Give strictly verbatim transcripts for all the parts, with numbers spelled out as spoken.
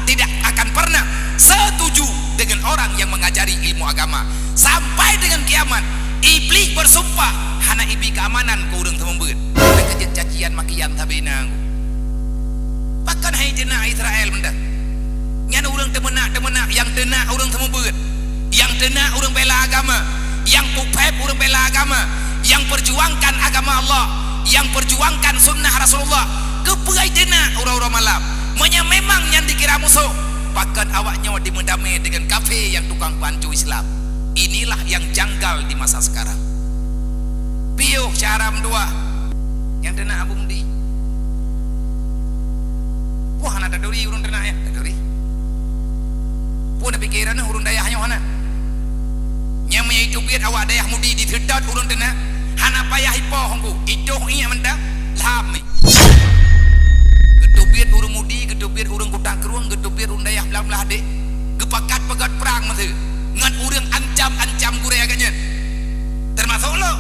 tidak akan pernah setuju dengan orang yang mengajari ilmu agama. Sampai dengan kiamat, Iblis bersumpah hana ibi keamanan keu ureuëng seumeubeuet. Maka jeuet cacian makian sabe na. Pakon hai teunak Israel meunan? Nyan ureuëng teumeunak-teumeunak nyang teunak ureuëng seumeubeuet, nyang teunak ureuëng bela agama, nyang peuphém ureuëng bela agama, nyang perjuangkan agama Allah, nyang perjuangkan sunnah Rasulullah. Keupeue teunak uroe-uroe malam? Meunyoe memang nyan dikira musoh, pakon awak nyoe dimeudamé deungon kafé nyang tukang peuhanco Islam? Inilah yang janggal di masa sekarang. Piôh cara meutuah nyang teunak Abu Mudi. Wah, hana taturi ureuëng teunak nyan, taturi. Peue na pikeran ureuëng dayah nyoe hana. Nyang meunyoe iteubiet awak dayah Mudi diseutôt ureuëng teunak, hana payah ipoh engku, itoh ié mantong, lham. Geuteubiet ureuëng Mudi, geuteubiet ureuëng Kuta Krueng, geuteubiet ureuëng dayah blang-blah deh, geupakat peugöt prang meuseue ngon ureuëng ancam-ancam gurée agak nyan. Teumasok lôn.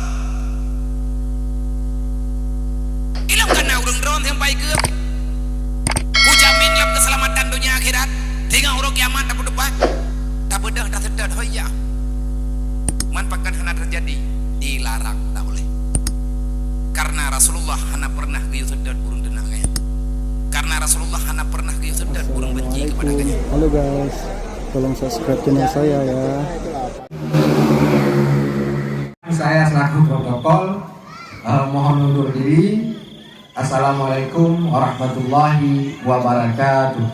Ilôn kana ureuëng droe sampai keu kujamin lam keuseulamatan donya akhirat, singoh uroe kiamat tapeuteupat, tabeudôh taseutôt, hoi ya. Man pakon hana teujadi, dilarang, tak boleh. Karena Rasulullah hana pernah geuyue seutôt ureuëng teunak gaya. Karena Rasulullah hana pernah geuyue seutôt ureuëng benci kepada gaya. Halo guys, tolong subscribe channel saya ya. Saya selaku protokol, eh, mohon undur diri. Assalamualaikum warahmatullahi wabarakatuh.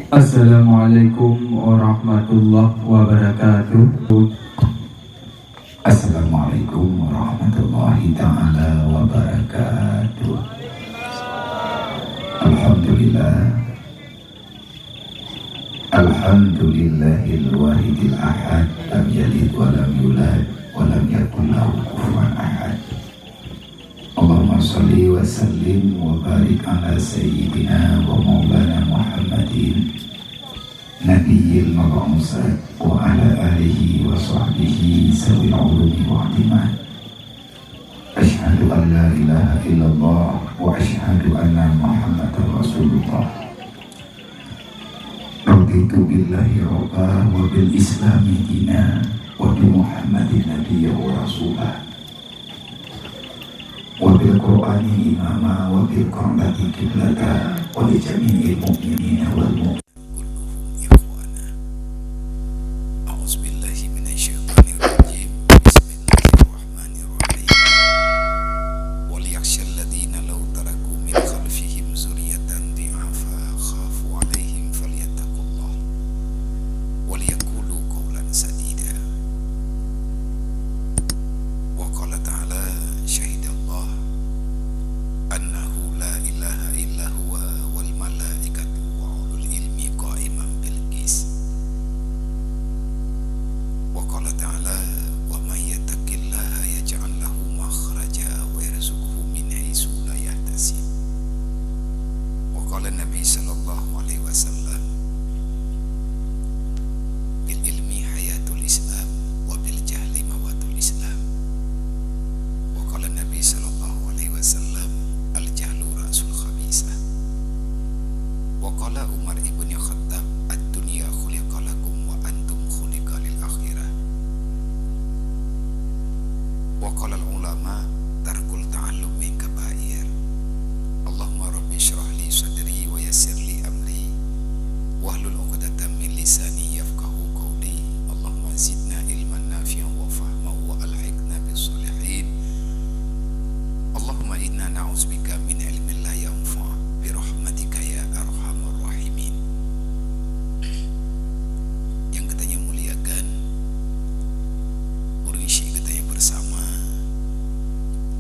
Assalamualaikum warahmatullahi wabarakatuh. Assalamualaikum warahmatullahi taala wabarakatuh. Alhamdulillah. Alhamdulillahil wahidil ahad, lam yalid wa lam yulad, wa lam yakul lahu kufuwan ahad. Allahumma shalli wa sallim wa barik ala sayyidina wa maulana Muhammadin, nabiyil mab'utsat, wa ala alihi wa sahbihi zawil ulumi wal i'timan. Asyhadu an la ilaha illallah wa asyhadu anna Muhammadar Rasulullah. Raditu billahi rabba wa bil islami dina wa bi Muhammadin nabiyya wa rasula. Wa bil Qur'ani imama wa bil Ka'bati qiblata wa li jami'il mu'minina wal mu'minat. كلهم إخوانا. أعوذ بالله من الشيطان الرجيم. بسم الله الرحمن الرحيم. وليخشى الذين لو تركوا من خلفهم ذرية ضعافا خافوا عليهم فليتقوا الله وليقولوا قولا سديدا. وقال تعالى: شهد الله أنه لا إله إلا هو والملائكة وأولو العلم قائما بالقسط. وقال تعالى: ومن يتق الله يجعل له مخرجا ويرزقه من حيث لا يحتسب. وقال النبي صلى الله عليه وسلم: بالعلم حياة الإسلام، وبالجهل موات الإسلام. وقال النبي صلى الله عليه وسلم: الجهل رأس الخطيئة. وقال عمر بن الخطاب: الدنيا خلقت لكم وأنتم خلقت للآخرة. وقال العلماء: ترك التعلم من الكبائر. اللهم رب اشرح لي صدري ويسر لي أمري واحلل عقدة من لساني يفقهوا قولي. اللهم زدنا علما نافعا وفهما وألحقنا بالصالحين. اللهم إنا نعوذ بك من علم لا ينفع برحمتك يا أرحم الراحمين. Nyang geutanyoe muliakan, ureuëng syik geutanyoe bersama,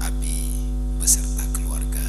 Abi beserta keluarga.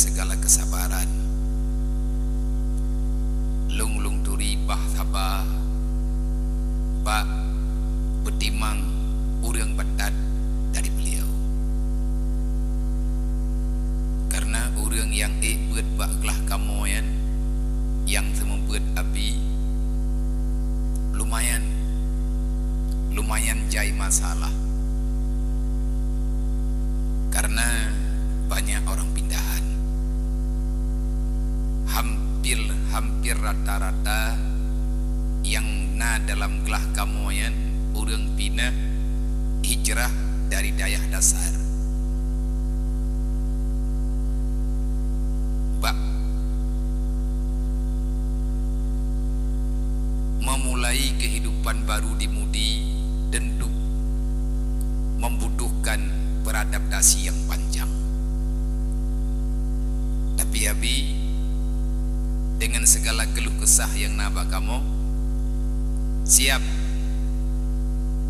segala kesabaran. Lôn, lôn turi bah saba bak peutimang ureuëng batat dari beliau. Karena ureuëng nyang ék beuet bak glah kamoe nyan, nyang seumeubeuet Abi, lumayan, lumayan jai masalah. Karena banyak orang pindahan. Hampir, hampir rata-rata nyang na dalam glah kamoe nyan ureuëng pinah hijrah dari dayah dasar. Bak memulai kehidupan baru di Mudi tentu membutuhkan beradaptasi yang panjang. Tapi Abi, dengan segala keluh kesah nyang na bak kamoe, siap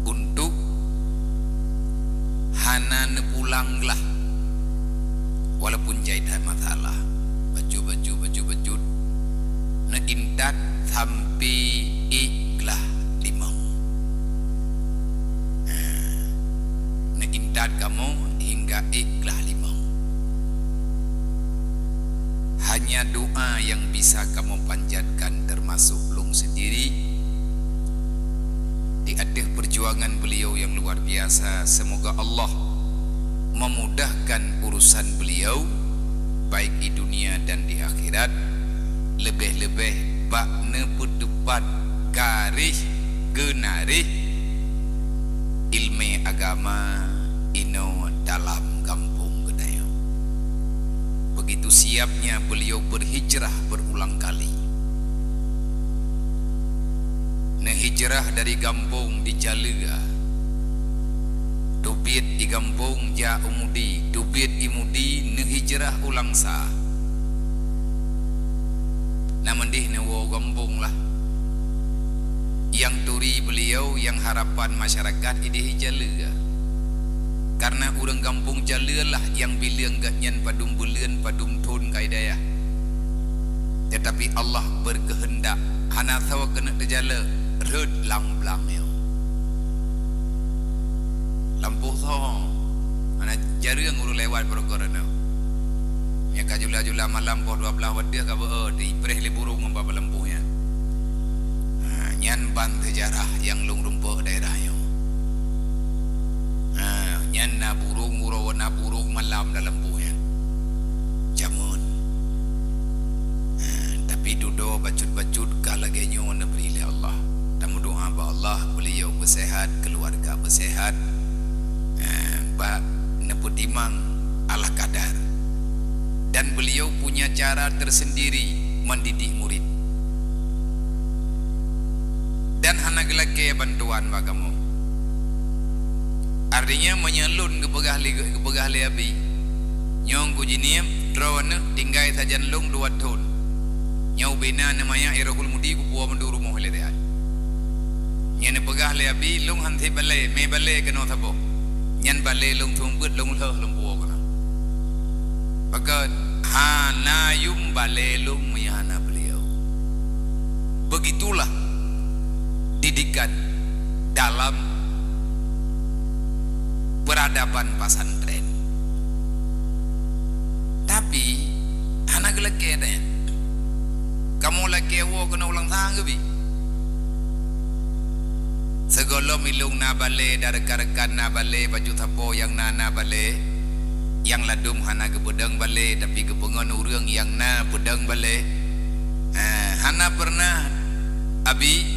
untuk hana neupulang glah, walaupun jai that masalah. Bacut, bacut, bacut, bacut, neuintat sampai ék glah limong. Nah, neuintat kamoe hingga ék glah limong. Hanya doa nyang bisa kamoe panjatkan, termasuk lôn sendiri, di ateueh perjuangan beliau nyang luar biasa. Semoga Allah memudahkan urusan beliau, baik di dunia dan di akhirat, leubeh-leubeh bak neupeuteupat garéh geunaréh ileumé agama inoe dalam gampông geutanyoe. Begitu siapnya beliau berhijrah berulang kali. Neuhijrah dari gampông di Jaleuga, teubiet di gampông jak u Mudi, teubiet di Mudi neuhijrah u Langsa. Na meudeh neuwoe gampông lah. Nyang turi beliau, nyang harapan masyarakat idéh Jaleuga. Karena ureuëng gampông Jaleuga lah nyang bileueng geuhnyan padum buleuen, padum thon ka i dayah. Tetapi Allah berkehendak, hana soe keuneuk teujaleuek, rhot lam blang nyoe. Lampôh soe, hana jareueng ureuëng lewat baroe keunoe. Nyang ka jula-jula malam poh dua blaih watèe ka beu, dipreh lé burông ngon babah lampôh nyan. Ha, nyan ban seujarah nyang lôn rumpok daerah nyoe. Ha, nyan na burông, uroe na burông malam dalam lampôh nyan. Jameun. Ha, tapi dudoe bacut-bacut ka lagèe nyoe neubri lé Allah. Tameudoa bak Allah, beliau beuseuhat, keuluwarga beuseuhat. Ha, bak neupeutimang ala kadar. Dan beliau punya cara tersendiri mendidik murid. Dan hana geulakèe bantuan bak kamoe. Artinya, meunyoe lôn geupeugah lé, geupeugah lé Abi, nyoe kujiniep droeneuh tinggai sajan lôn dua thon. Nyoe ubé na neuh manyak i Rohul Mudi kupuwoe mandum rumoh lé siat. Nyan neupeugah lé Abi, lôn han sép balèe, mé balèe keunoe saboh. Nyan balèe lôn seumeubeuet lôn lheueh lôn puwoe keunoe. Pakon hana yum balèe lôn meunyoe hana beliau. Begitulah didikan dalam peradaban pesantren. Tapi, hana geulakèe nyan. Kamoe lakèe woe keunoe u Langsa geubi. Sigohlom ilôn na balèe dan rekan-rekan na balèe, bacut sapo nyang na, na balèe, nyang ladôm hana geupeudong balèe, tapi geupeungon ureuëng nyang na peudong balèe. Ha, hana peureunah Abi,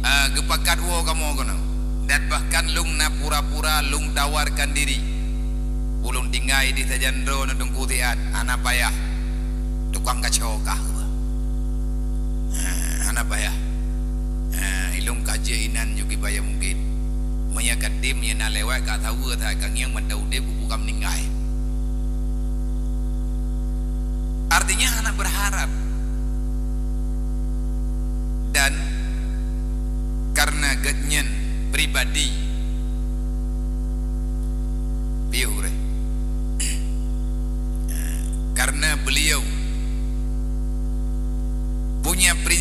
ha, geupakat woe kamoe keunoe. Dan bahkan lôn na pura-pura lôn tawarkan diri. Ulôn tinggai di sajan droeneuh Teungku siat, hana payah. Tukang kaco kah geuh. Ha, hana payah. Ha, ilôn ka jeuet inan juga payah mungkin. Meunyoe ka tem, meunyoe na lewat ka saweue that, ka ngieng mantong udép, kubu ka meuninggai. Artinya hana berharap. Dan karena geuhnyan pribadi, piôh ureuëng. Eh, karena beliau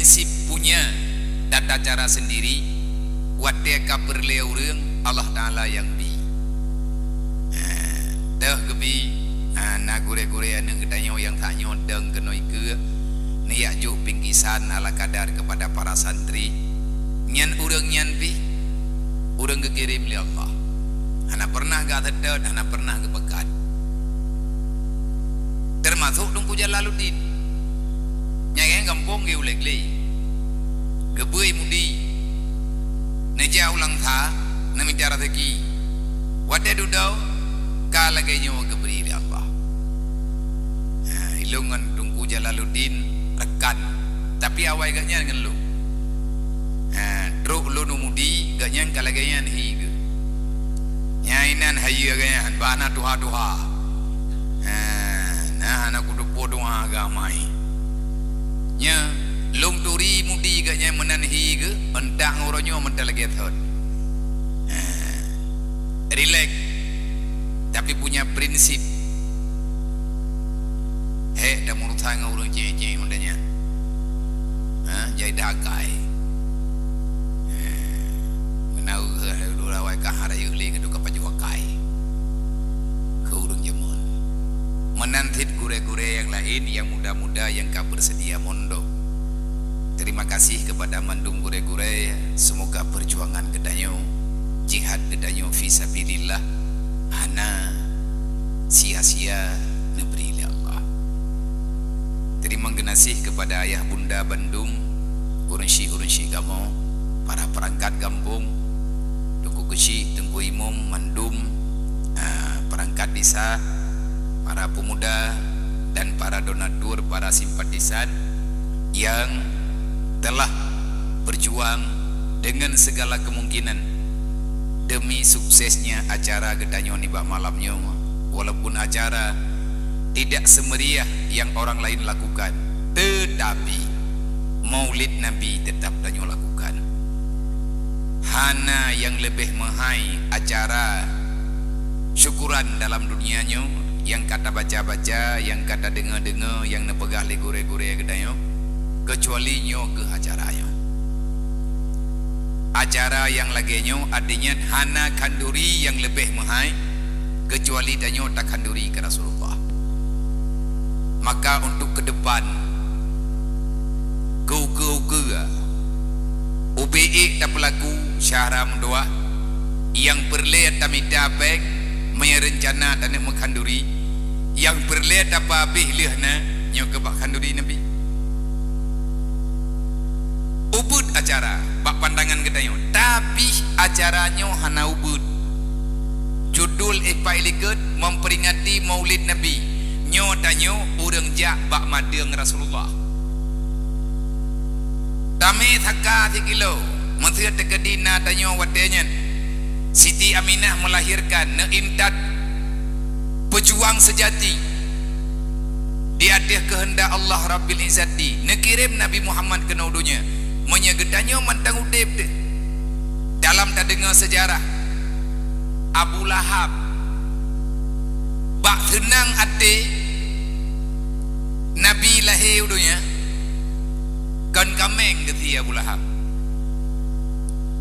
Sip punya tata cara sendiri, watée ka peureulée ureuëng, Allah Taala nyang bi. Ha, teuh geubi, ha, na gurée-gurée aneuëk geutanyoe nyang that nyoe dong keunoe keue, neujak jok bingkisan ala kadar kepada para santri. Nyan ureuëng nyan pih, ureuëng geukirém lé Allah. Hana pernah geuseutôt, hana pernah geupeukat. Teumasok Teungku Jalaluddin. Nyang gampông geuh ulée glé. Geubri mudi. Neujak u Langsa, neumita raseuki. Watée dudoe, ka lagée nyoe geubri lé Allah. Ha, ilôn ngon Teungku Jalaluddin rekan. Tapi awai geuhnyan ngon lôn. Ha, trok lôn u mudi, geuhnyan ka lagée nyan hi geuh. Nyang inan hayeue geuhnyan, bah na tuha-tuha. Ha, na hana kuteupeu doa agama. Nyoe, lôn turi mudi geuhnyan meunan hi geuh, euntak ngon uroe nyoe meunan lagée thot. Ha, rilek, tapi punya prinsip. Hék tameurusan ngon ureuëng cék-cék meunan nyan. Ha, jai dakai. Ha, meunan ureuëng awai ka hana yeuh lé keu ka pajoh akai. Keu ureuëng jameun. Meunan cit gurée-gurée nyang laén nyang muda-muda nyang ka beuseudia mondok. Terima kasih kepada mandum gurée-gurée, semoga perjuangan geutanyoe, jihad geutanyoe fi sabilillah, hana sia-sia neubri lé Allah. Terima kasih kepada ayah bunda bandum, ureuëng syik-ureuëng syik kamoe, para perangkat gampông, Teungku Keuchik, Teungku Imum, mandum, ah, perangkat desa, para pemuda, dan para donatur, para simpatisan yang telah berjuang dengan segala kemungkinan demi suksesnya acara geutanyoe nibak malam nyoe, walaupun acara tidak semeriah yang orang lain lakukan, tetapi Maulid Nabi tetap tanyoe lakukan. Hana nyang leubeh meuhai acara syukuran dalam dunia nyoe nyang ka tabaca-baca, nyang ka tadeungoe-deungoe, nyang neupeugah lé gurée-gurée geutanyoe, keucuali nyoe keuh acara nyoe. Acara nyang lagée nyoe, artinya hana khanduri nyang leubeh meuhai, keucuali tanyoe takhanduri keu Rasulullah. Maka untuk ke depan, keu ukeue-ukeue, ubé ék tapeulaku syahra meutuwah, nyang peureulée tamita péng, meunyo reuncana taneuk meukhanduri, nyang peureulée tapeuabéh lheueh na, nyoe keuh bak khanduri Nabi. Ubeuet acara bak pandangan geutanyoe, tapi acara nyoe hana ubeuet. Judul éh pat likot memperingati Maulid Nabi. Nyoe tanyoe ureuëng jak bak madeueng Rasulullah. Tamé saka sikilo, meuseu teukeudi na tanyoe watée nyan. Siti Aminah melahirkan, neuintat pejuang sejati di ateueh keuheundak Allah Rabbil Izzati, neukirém Nabi Muhammad keunoe donya. Meunyo geutanyoe mantong udeb deh, dalam tadeungoe seujarah, Abu Lahab bak seunang até Nabi lahé u donya, kon kaméng geusie Abu Lahab.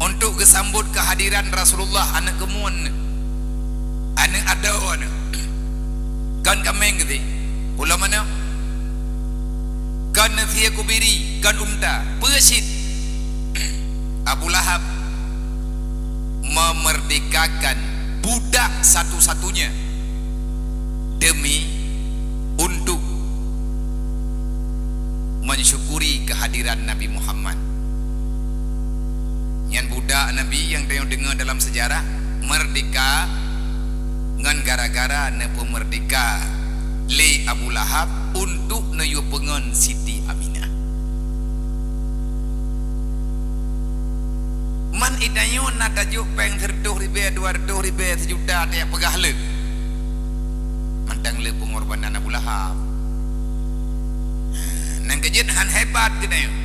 Untuk geusambot keuhadiran Rasulullah, aneuëk keumuen, aneuëk adoe, aneuëk. Kon kaméng geusie. Ulama nyoe, kon sie kubiri, kon unta. Peue cit? Abu Lahab memerdekakan budak satu-satunya demi untuk mensyukuri kehadiran Nabi Muhammad. Nyan budak Nabi nyang tanyoe deungoe dalam seujarah, merdeka ngon gara-gara neupeumeurdeka lé Abu Lahab untuk neuyue peungon Siti Aminah. Man itanyoe na tajok péng sireutôh ribée, dua reutôh ribée, seujuta, tajak peugah le. Mantong le peungorbanan Abu Lahab. Nyang keujeuet hán hebat geutanyoe.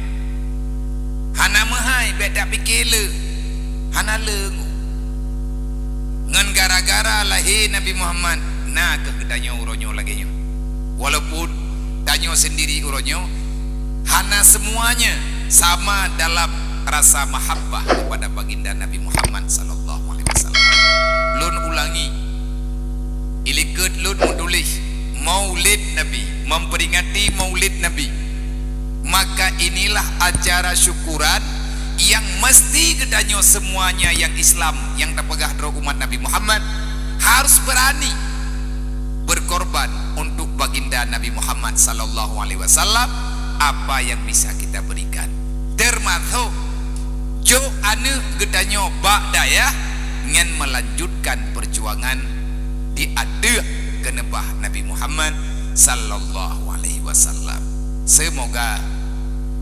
Hana meuhai, bék tapike le. Hana le. Ngon gara-gara lahé Nabi Muhammad, na keuh geutanyoe uroe nyoe lagée nyoe. Walaupun tanyoe sendiri uroe nyoe hana semuanya sama dalam rasa mahabbah kepada baginda Nabi Muhammad sallallahu alaihi wasallam. Lôn ulangi, ilikot lôn meutuléh Maulid Nabi, memperingati Maulid Nabi, maka inilah acara syukuran yang mesti geutanyoe semuanya yang Islam, yang tapeugah droe umat Nabi Muhammad, harus berani berkorban untuk baginda Nabi Muhammad sallallahu alaihi wasallam, apa yang bisa kita berikan. Termasuk jok aneuëk geutanyoe bak dayah ngon melanjutkan perjuangan di ateueh keuneubah Nabi Muhammad sallallahu alaihi wasallam. Semoga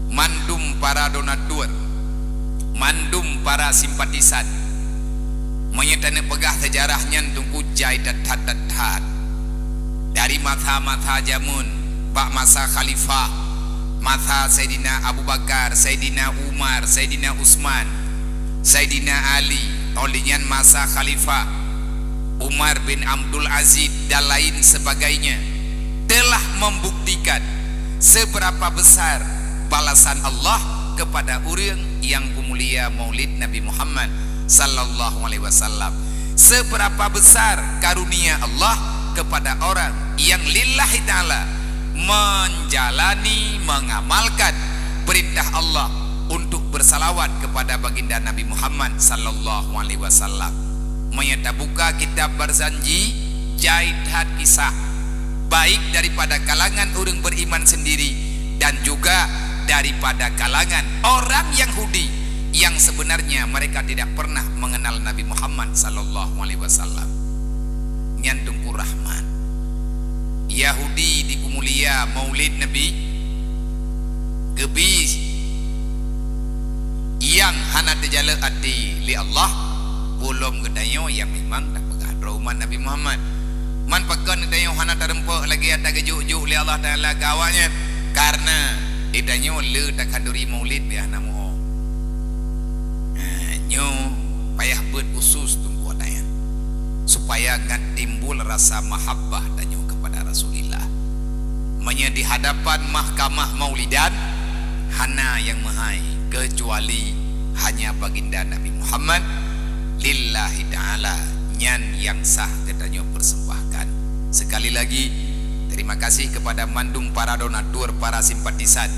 mandum para donatur, mandum para simpatisan, meunyoe taneuk peugah seujarah nyan teungku jai that-that, that-that. Dari masa-masa jameun, bak masa khalifah, masa Saidina Abu Bakar, Saidina Umar, Saidina Utsman, Saidina Ali, óh lheueh nyan masa khalifah Umar bin Abdul Aziz dan lain sebagainya, telah membuktikan seberapa besar balasan Allah kepada ureuëng yang peumulia Maulid Nabi Muhammad sallallahu alaihi wasallam. Seberapa besar karunia Allah kepada orang yang lillahi ta'ala menjalani, mengamalkan perintah Allah untuk bersalawat kepada baginda Nabi Muhammad sallallahu alaihi wasallam. Meunyoe tabuka kitab Barzanji, jai that kisah, baik daripada kalangan ureuëng beriman sendiri dan juga daripada kalangan orang Yahudi yang sebenarnya mereka tidak pernah mengenal Nabi Muhammad sallallahu alaihi wasallam. Nyan teungku rahmat. Yahudi dipeumulia Maulid Nabi, geubi nyang hana teujalok até lé Allah, peulom geutanyoe nyang memang tapeugah droe umat Nabi Muhammad. Man pakon geutanyoe hana tarumpok lagée nyang tageujok-jok lé Allah Taala keu awaknyan? Karena geutanyoe le takhanduri Maulid beh hana muoh. Ha, nyoe payah beuet khusus teungku tanyoe, supaya ngat timbul rasa mahabbah tanyoe kepada Rasulillah. Meunyoe di hadapan mahkamah Maulidan, hana nyang meuhai keucuali hanya baginda Nabi Muhammad, lillahi ta'ala, nyan nyang sah geutanyoe persembahkan. Sekali lagi, terima kasih kepada mandum para donatur, para simpatisan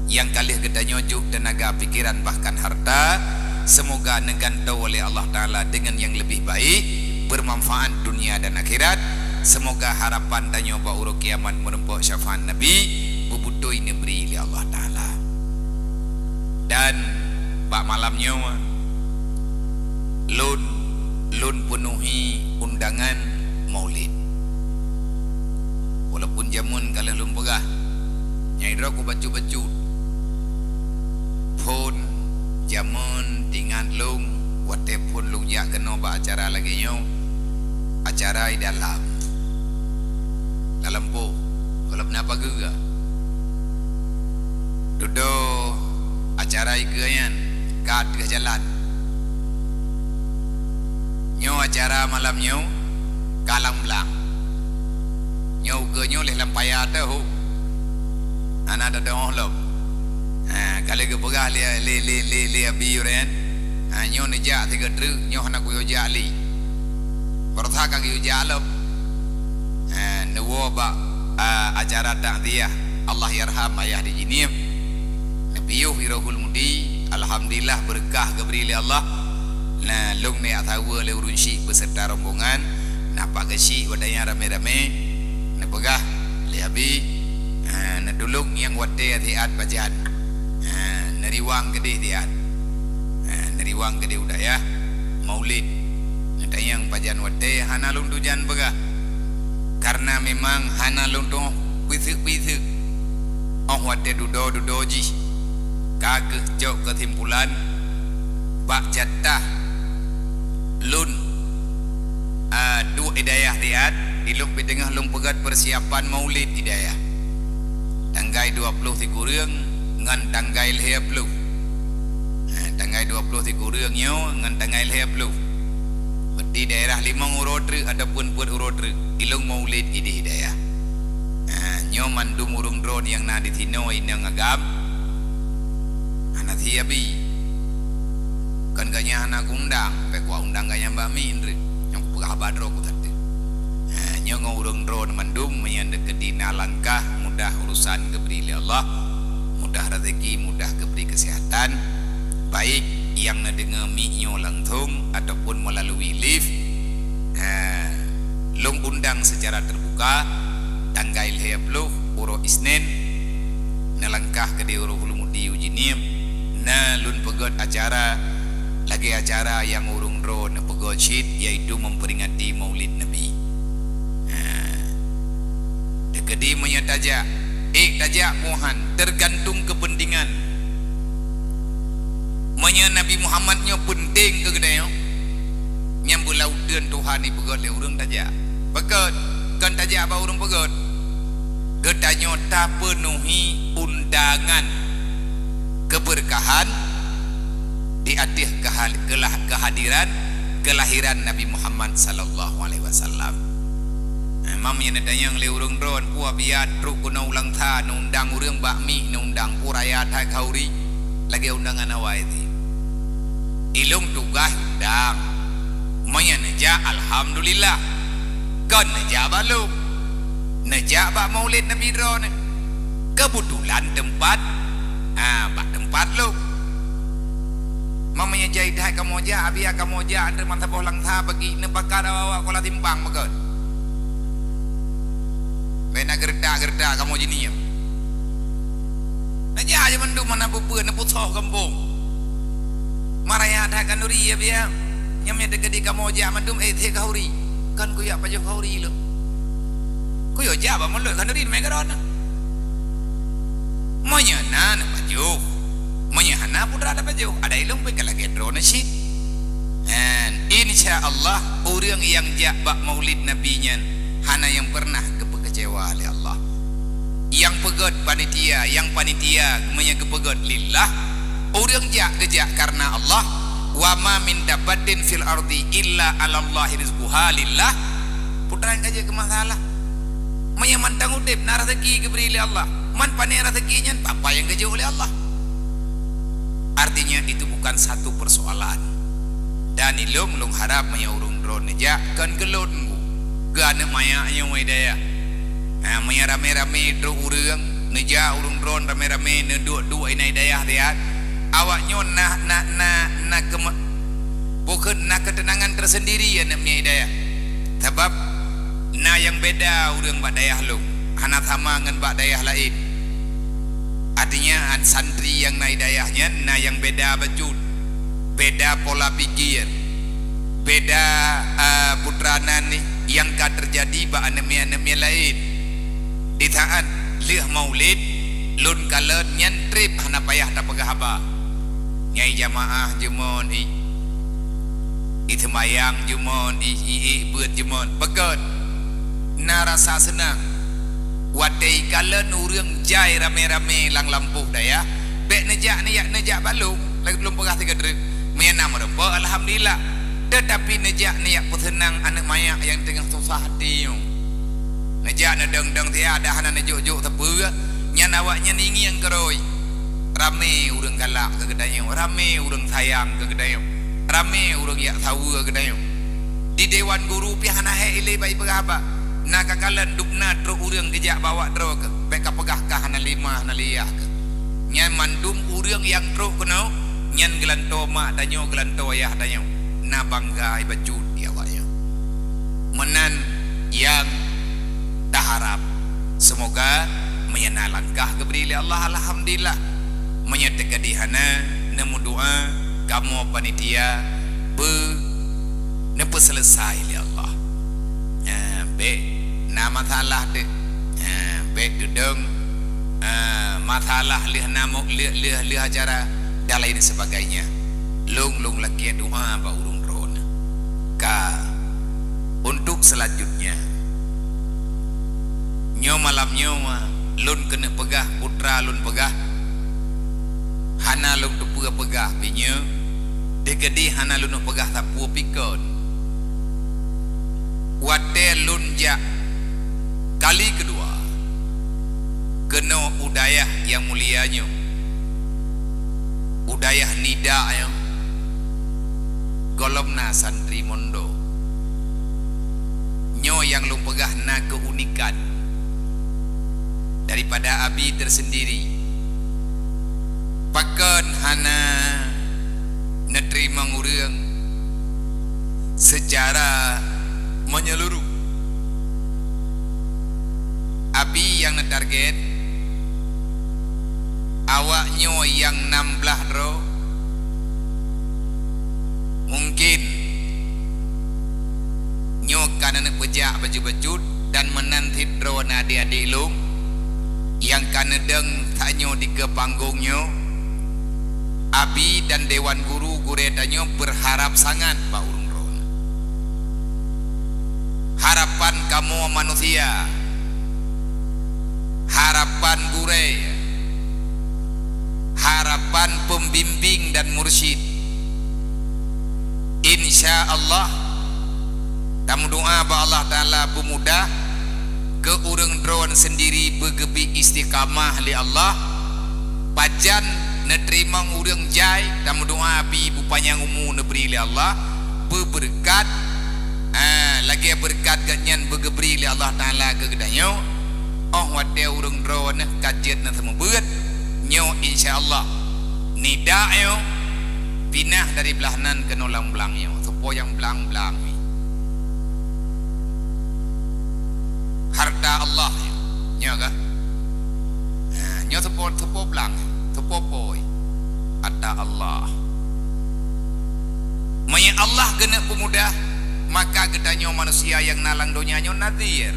nyang ka lheueh geutanyoe jok teunaga, pikiran, bahkan harta. Semoga neugantoe lé Allah Taala deungon nyang leubeh baik, bermanfaat dunia dan akhirat. Semoga harapan tanyoe bak uroe kiamat meurumpok syafaat Nabi, beubutôi neubri lé Allah Taala. Dan bak malam nyoe, lôn, lôn peunuhi undangan Maulid. Walaupun jameun ka lheueh lôn peugah, nyang droe kubacut-bacut. Phon jameun teuingat lôn, watée phon lôn jak keunoe bak acara lagée nyoe, acara i dalam. Dalam po, gohlom na pageue. Dudoe acara i keue nyan ka ateueh jalan. Nyoe acara malam nyoe ka lam blang. Nyoe ukeue nyoe lheueh lam paya teuh. Hana teudeungoe lom. Ha, ka lheueh geupeugah lé, lé, lé, lé, lé Abi Yuren. Ha, nyoe neujak sigoe treuk, nyoe hana kuyue jak lé. Baroesa ka geuyue jak lom. Ha, neuwoe bak, a, acara takziah Allahyarham Ayah Haji Jinim. Neupiôh i Rohul Mudi, alhamdulillah, beureukat geubri lé Allah. Na lôn neujak saweue lé ureuëng syiek beuseurta rombongan, na pak geusyik watée nyan ramé-ramé, neupeugah lé Abi, ha, neutulông nyang watée siat pajan, ha, neuriwang keudeh siat, ha, neuriwang keudeh u dayah Maulid, neutanyong pajan watée hana lôn tujan peugah, kareuna memang hana lôn tuoh piseuk-piseuk. Óh watée dudoe-dudoe jih, ka kheueh cok keusimpulan bak jatah lôn, a, duek i dayah siat, di lôn pih teungoh lôn peugét peusiapan Maulid i dayah. Tanggai dua ploh sikureueng ngon tanggai lhée ploh. Ha, tanggai dua ploh sikureueng nyoe ngon tanggai lhée ploh. Beuti daerah limong uroe treuk ataupun peuet uroe treuk, ilong Maulid idéh i dayah. Ha, nyoe mandum ureuëng droe nyang na di sinoe inong agam. Hi Abi, kon gobnyan hana kuundang, bék kuundang gobnyan bak mi indri. Nyang kupeugah haba droe ku sateue. Ha, nyoe ngon ureuëng droe mandum meunyan deukeuti na langkah mudah urusan geubri lé Allah, mudah rezeki, mudah geubri keuseuhatan, baik nyang neudeungoe mi nyoe langsong ataupun meulalu live. Ha, lôn undang seucara teubuka tanggai lhée ploh uroe Isnin, neulangkah keudeh uroe Hulumudi u Jeunieb, na lôn peugét acara lagée acara nyang ureuëng droe neupeugét cit, yaitu memperingati Maulid Nabi. Ha. Deukeuti meunyoe tajak, ék tajak muhan, tergantung kepentingan. Meunyoe Nabi Muhammad nyoe peunteng keu geutanyoe, nyang beulauteuen Tuhan ipeugét lé ureuëng tajak. Pakon kon tajak bak ureuëng peugét. Geutanyoe tapeunuhi undangan keberkahan di ateueh kehal-, kelah-, kehadiran, kelahiran Nabi Muhammad sallallahu alaihi wasallam. Emang meunyoe neutanyong lé ureuëng droe, "Peue Abi trok keunoe u Langsa, neuundang ureuëng bak mi, neuundang peue raya that khauri?" Lagée undangan awai teuh. Ilôn tugaih undang. Meunyoe neujak, alhamdulillah. Kon neujak bak lôn. Neujak bak Maulid Nabi droeneuh. Keubeutulan teumpat, ha, bak teumpat lôn. Meunyoe jai that kamoe jak, Abi kamoe jak, antre meusaboh Langsa bagi neupakat awak-awak kola simpang meukeuen. Bék na geuretak-geuretak kamoe jinieng. Neujak aja mandum hana peue-peue, neupeusoh gampông. Maraya that khanuri ya biya. Nyang meudeukeuti kamoe jak mandum, eh, thé khanuri. Kan kuyak pajoh khanuri lom. Kuyak jak bak mulod khanuri mé keudroe na. Meunyoe na neupajoh, meunyoe hana putra tapajoh, ada ilong pih ka lagée droeneuh cit. Dan insya Allah ureuëng nyang jak bak Maulid Nabi nyan hana nyang pernah geupeukeucewa lé Allah. Nyang peugét panitia, nyang panitia meunyoe geupeugét lillah, ureuëng jak geujak kareuna Allah. Wa ma min dabbatin fil ardi illa 'alallahi rizquha lillah. Putra nyang ka jeuet keu masalah. Meunyoe mantong udeb na rezeki geubri lé Allah, man pane rezeki nyan papa nyang geujok lé Allah. Artinya itu bukan satu persoalan. Dan ilong lôn harab meunyoe ureuëng droeneuh jak kon keu lôn, keu aneuëk manyak nyoe dayah. Ha, meunyoe ramé-ramé trok ureuëng, neujak ureuëng droeneuh ramé-ramé neuduek-duek inan dayah-dayah, awaknyoe na, na, na, na keuma-, bukon na keuteunangan tersendiri aneuëk manyak dayah. Sabab na nyang beda ureuëng bak dayah lôn, hana sama ngon bak dayah laén. Artinya, santri nyang na dayah nyan na nyang beda bacut, beda pola pikir, beda, a, putra nan nyang ka teujadi bak aneuëk manyak-aneuëk manyak laén. Di saat lheueh Maulid, lôn kalon nyan treb hana payah tapeugah haba. Nyai jamaah jeumon i, i seumayang jeumon i, i, i beuet jeumon. Pakon? Na rasa seunang. Watée kalon ureuëng jai ramé-ramé lam lampôh dayah, bék neujak, neujak, neujak bak lôn, lagée lôn peugah sigoe treuk. Meunyoe na meurumpok, alhamdulillah. Teutapi neujak, neujak peuseunang aneuëk manyak nyang teungoh susah até nyoe. Neujak neudong-dong siat, dak hana neujok-jok sapeue, nyan awaknyan ingieng keurôi. Ramé ureuëng galak keu geutanyoe, ramé ureuëng sayang keu geutanyoe, ramé ureuëng jak saweue geutanyoe. Di dewan guru pih hana hék ilée bak ipeugah haba. Na kakalon dubna trok ureuëng geujak bak awak droe keuh, bék kapeugah ka hana lé ma, hana lé yah keuh. Nyan mandum ureuëng nyang trok keunoe, nyan geulantoe mak tanyoe, geulantoe yah tanyoe. Na bangga ibacut di awaknyan. Meunan nyang taharab. Seumoga meunyoe na langkah geubri lé Allah, alhamdulillah. Meunyoe teukeudi hana, neumeudoá, kamoe panitia beu neupeuseuleusoe lé Allah. Nyan, bék na masalah teuk. Nyan, bék teudong, eh, masalah lheueh na mo-, lheueh, lheueh, lheueh acara dan lain sebagainya. Lôn, lôn lakée doá bak ureuëng droeneuh. Ka, untuk selanjutnya, nyoe malam nyoe lôn keuneuk peugah, putra lôn peugah, hana lôn teupeue peugah, pih nyoe teukeudi hana lôn peugah sapeue pih kon. Watée lôn jak kali keudua keunoe u dayah nyang mulia nyoe, u Dayah Nida nyoe gohlom na santri mondok. Nyoe nyang lôn peugah na keunikan daripada Abi tersendiri. Pakon hana neuteurimong ureuëng seucara menyeluruh? Abi nyang neutarget, awak nyoe nyang nam blaih droe, mungkin nyoe ka neuneuk peujak bacut-bacut dan meunan cit droe na adik-adik lôn nyang ka neudong tanyoe dikeue panggong nyoe. Abi dan dewan guru gurée tanyoe beurharab sangat bak ureuëng droe. Harapan kamoe manusia, harapan gurée, harapan pembimbing dan mursyid, insya Allah, tameudoa bak Allah Taala peumudah keu ureuëng droe sendiri beugeubri istiqamah lé Allah. Pajan neuteurimong ureuëng jai, tameudoa Abi beupanyang umu neubri lé Allah, beubeureukat, ah, lagée beureukat geuhnyan beugeubri lé Allah Taala keu geutanyoe. Óh watée ureuëng droe neuh ka jeuet neuseumeubeuet, nyoe insya Allah Nida nyoe pinah dari blaih nan keunoe lam blang nyoe, soe po nyang blang-blang nyoe. Harta Allah nyoe, nyoe ka. Ha, nyoe soe po, soe po blang, soe po pôi. Harta Allah. Meunyoe Allah geuneuk peumudah, maka geutanyoe manusia nyang na lam donya nyoe nadhir.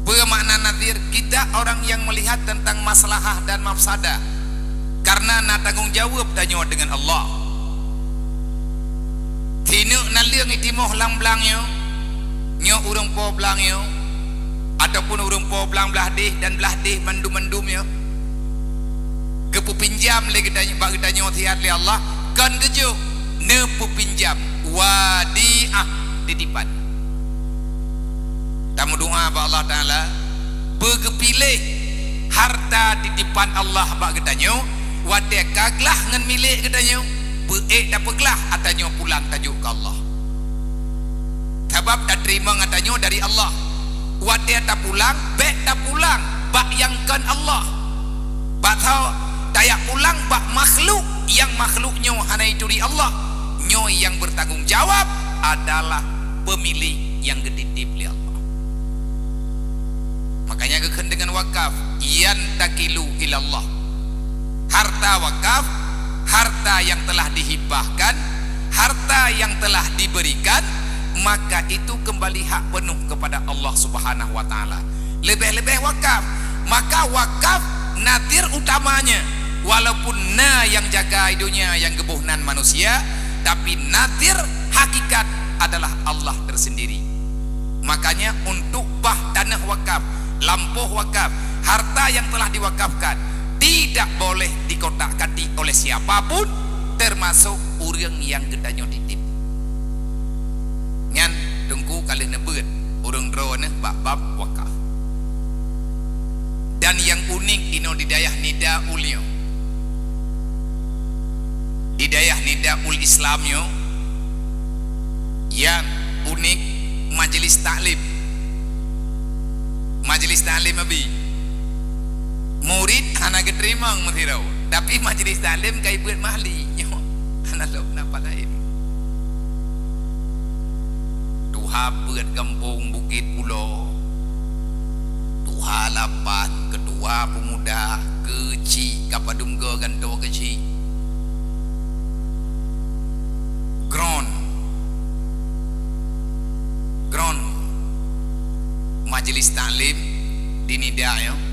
Peue makna nadhir? Kita orang yang melihat tentang maslahah dan mafsadah, karena na tanggong jaweueb tanyoe deungon Allah. Sineuk naleueng itimoh lam blang nyoe, nyoe ureuëng po blang nyoe, ataupun ureuëng po blang blaih deh dan blaih deh mandum-mandum nyoe, geupeupinjam lé geutanyoe, bak geutanyoe siat lé Allah, kon geujok, neupeupinjam, wadiah, titipan. Tameudoa bak Allah Taala, beugeupiléh harta titipan Allah bak geutanyoe, watée ka glaih ngon milék geutanyoe, beu-ék tapeuglaih atra nyoe pulang tajok keu Allah. Sabab tateurimong atra nyoe dari Allah. Watée tapulang, bék tapulang bak nyang kon Allah. Bak tho tajak pulang bak makhluk, nyang makhluk nyoe hana jituri Allah. Nyoe nyang beurtanggong jawab adalah peumilék nyang geutitip lé Allah. Makanya geukheun deungon wakaf, "Yantaqilu ilallah." Harta wakaf, harta yang telah dihibahkan, harta yang telah diberikan, maka itu kembali hak penuh kepada Allah Subhanahu wa Taala. Leubeh-leubeh wakaf. Maka wakaf nadhir utamanya, walaupun na nyang jaga donya nyang geuboh nan manusia, tapi nadhir hakikat adalah Allah tersendiri. Makanya untuk bah taneuh wakaf, lampôh wakaf, harta yang telah diwakafkan, tidak boleh dikotak-katik oleh siapa pun, termasuk ureuëng nyang geutanyoe titip. Nyan Teungku ka lheueh neubeuet ureuëng droeneuh bak bab wakaf. Dan nyang unik inoe di dayah Nida Ul nyoe, di dayah Nida Ul Islam nyoe, nyang unik majlis taklim. Majlis taklim abi, murit hana geuteurimong meusidroe, tapi majlis taklim ka ibeuet mahli nyoe hana lom na pat laén. Tuha peuet gampông Bukét Pulo, tuha lapan, keutua peumuda, keuchik ka padum goe gantoe keuchik. Groen, groen majlis taklim di Nida nyoe.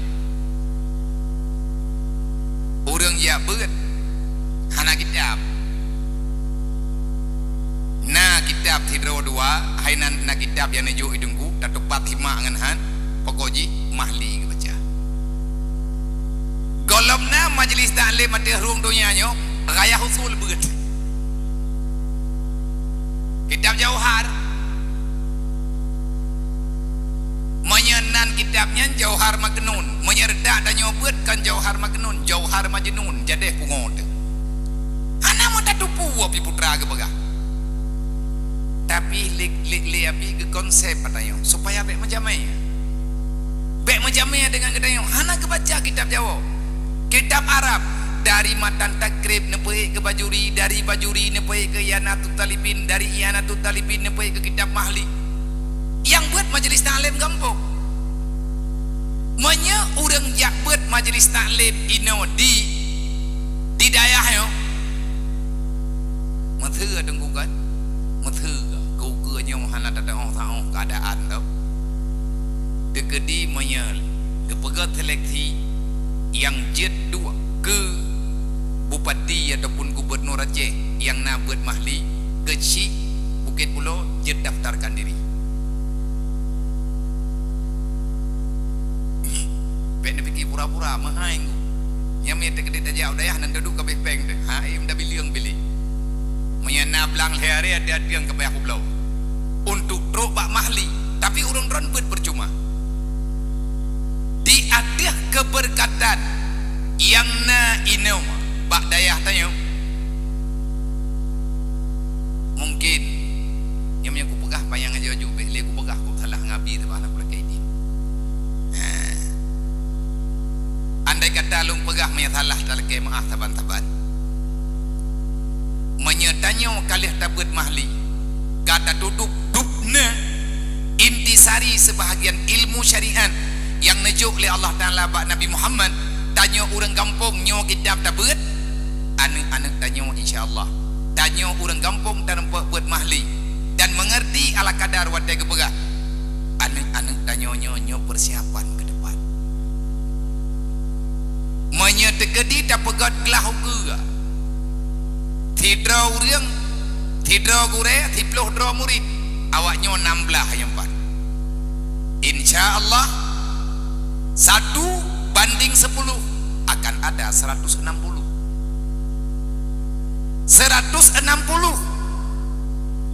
Ureuëng jak beuet hana kitab. Na kitab sidroe dua, hai nan na kitab nyang neujok i Teungku, tatupat simak ngon han, pokok jih mahli geubaca. Gohlom na majlis taklim ateueh rhueng donya nyoe, Ghayah Usul beuet. Kitab Jauhar. Meunyoe nan kitab nyan Jauhar Maknun, meunyoe reutak tanyoe beuet kon Jauhar Maknun, Jauhar Majnun, jadeh pungo teuh. Hana meutateupeue pih putra geupeugah. Tapi lé, lé, lé Abi geukonsep bak tanyoe supaya bèk meujamé. Bèk meujamé deungon geutanyoe, hana geubaca kitab Jawoe. Kitab Arab, dari Matan Takrib neupeuék keu Bajuri, dari Bajuri neupeuék keu I'anatut Thalibin, dari I'anatut Thalibin neupeuék keu kitab Mahli. Nyang beuet majlis taklim gampông. Meunyoe ureuëng jak beuet majlis taklim inoe di, di dayah nyoe, meutheue teungku kan? Meutheue keu ukeue nyoe hana teudeungoe saôh keuadaan teuh. Teukeudi meunyoe geupeugah seleksi nyang jeuet duek keu bupati ataupun gubunur Aceh nyang na beuet Mahli, keu chik Bukit Pulo jeuet daftarkan diri. Bèk neupike pura-pura meuhai ngu. Nyang mita keudéh tajak u dayah nan duduek ka bèh péng teuh. Hai, meuda bilieng bilék. Meunyoe na blang lhèe aré, até-até nyang ka payah kubloe. Untuk trok bak Mahli, tapi ureuëng droen beuet percuma. Di ateueh keberkatan nyang na inoe bak dayah tanyoe, mungkin nyang, nyang kupeugah panyang aju-aju bèk lé kupeugah kok salah ngabi teuh bah na kulakée idin. Ha. Andai kata lôn peugah meunyoe salah talakée meu'ah saban-saban. Meunyoe tanyoe ka lheueh tabeuet Mahli, ka tatudôk dubna intisari seubahgian ilmu syariat nyang neujok lé Allah Taala bak Nabi Muhammad, tanyoe ureuëng gampông nyoe kitab tabeuet, aneuëk-aneuëk tanyoe insya Allah. Tanyoe ureuëng gampông tarumpok beuet Mahli dan meungeurti ala kadar watée geupeugah. Aneuëk-aneuëk tanyoe nyoe, nyoe persiapan keu depan. Meunyoe teukeudi tapeugét glah ukeue, sidroe ureuëng, sidroe gurée, siploh droe murit, awaknyoe nam blaih nyang pat. Insya Allah, satu banding sepuluh akan ada seratus enam puluh. Seratus enam puluh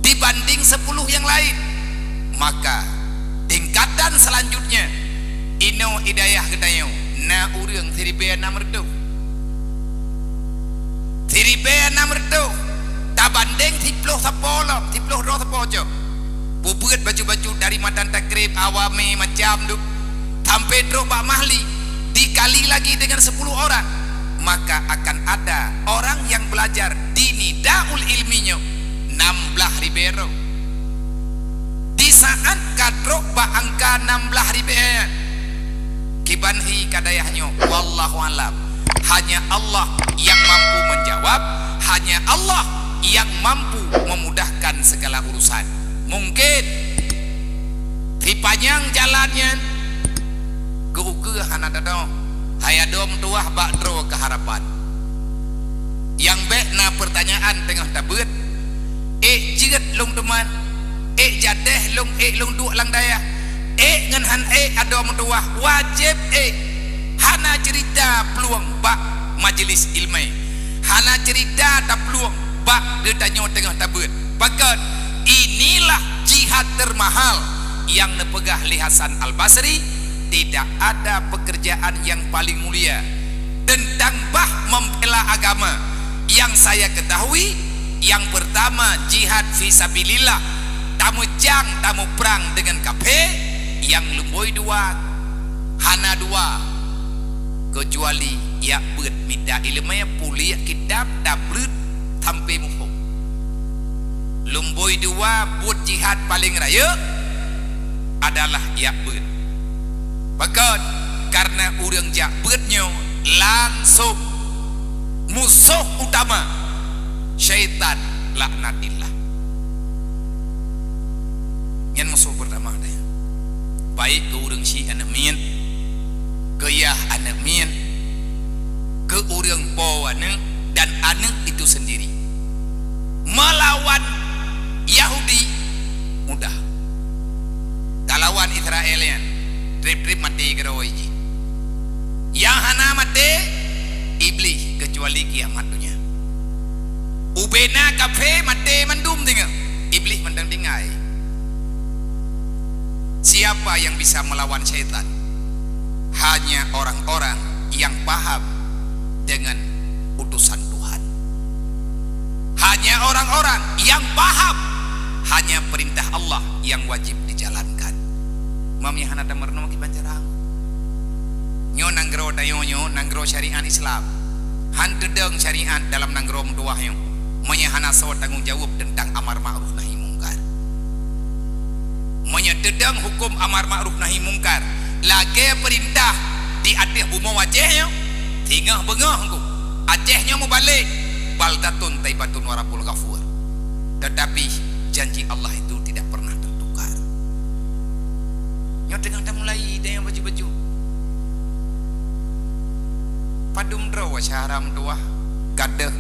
dibanding sepuluh nyang laén. Maka, tingkatan selanjutnya, inoe i dayah geutanyoe na ureuëng siribée nam reutôh. Siribée nam reutôh tabandeng siploh sapo lom, siploh droe sapo cok. Peubeuet baju-baju dari Matan Takrib, Awami, macam tu, sampai trok bak Mahli, dikali lagi dengan sepuluh orang, maka akan ada orang yang belajar di Nidaul Ilmi nyoe nam blaih ribée droe. Di saat ka trok bak angka nam blaih ribée nyan, kiban hi ka dayah nyoe, wallahu alam. Hanya Allah yang mampu menjawab, hanya Allah yang mampu memudahkan segala urusan. Mungkin sipanyang jalan nyan keu ukeue hana teudoh, hai adoe meutuwah bak droe keuharapan. Nyang bék na peurtanyaan teungoh tabeuet, ék jeuet lôn teuma, ék jadeh lôn, ék lôn duek lam dayah, ék ngon han ék adoe meutuwah, wajéb ék. Hana ceurita plueng bak majelis ileumé, hana ceurita taplueng bak geutanyoe teungoh tabeuet. Pakon, inilah jihad teurmahal nyang neupeugah lé Hasan Al-Basri, tidak ada pekerjaan yang paling mulia tentang bah membela agama yang saya ketahui. Yang pertama, jihad fi sabilillah, tameucang, tamuprang deungon kaphé. Nyang lumbôi dua, hana dua, keucuali jak beuet mita ileumé, puléh kitab, tabeuet sampai muphom. Lumbôi dua buet jihad paleng rayeuk adalah jak beuet. Pakon? Karena ureuëng jak beuet nyoe langsong musoh utama syaitan, laknatillah. Nyan musoh peurtama deh. Baik keu ureuëng syiek aneuëk miet, keu yah aneuëk miet, keu ureuëng po aneuëk dan aneuëk itu sendiri. Meulawan Yahudi mudah. Talawan Israel nyan, treb-treb maté keudroe jih. Nyang hana maté, Iblih, keucuali kiamat donya. Ubena kaphé maté mandum teungoh, Iblih mantong tinggai. Siapa yang bisa melawan syaitan? Hanya orang-orang yang paham dengan utusan Tuhan. Hanya orang-orang yang paham, hanya perintah Allah yang wajib dijalankan. Meunyoe hana tameurunoe kiban cara. Nyoe nanggroe tanyoe nyoe nanggroe syariat Islam. Han teudong syariat dalam nanggroe meutuwah nyoe meunyoe hana soe tanggong jaweueb teuntang amar ma'ruf nahi mungkar. Meunyoe teudong huköm amar ma'ruf nahi mungkar lagée peurintah di ateueh bumoe Aceh nyoe, singoh beungoh ku Aceh nyoe mubalek, baldatun thaibatun wa rabbun ghafur. Tetapi janji Allah itu tidak pernah tertukar. Nyoe teungoh tamulai dayang baju-baju. Padum droe syahra meutuwah gadôh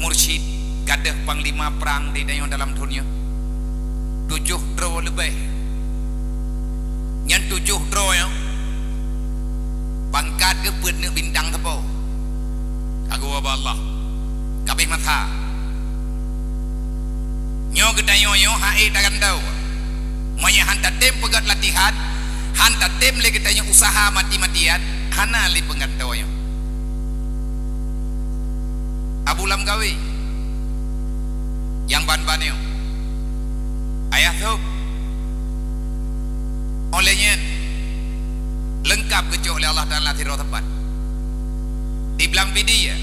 mursyid, gadôh panglima prang di dayong dalam donya. Tujoh droe leubeh. Nyan tujoh droe nyoe pangkat geuh peuet neuk bintang sapo. Ka geuwoe bak Allah. Ka abéh masa. Nyoe geutanyoe nyoe hai tagantoe. Meunyoe han tatem peugét latihan, han tatem lé geutanyoe usaha mati-matian, hana lé peunggantoe nyoe. Abu Lam Gawi, nyang ban-ban nyoe, Ayah Sop, óh lheueh nyan leungkab geucok lé Allah Taala sidroe teumpat di Blang Pidie, ya.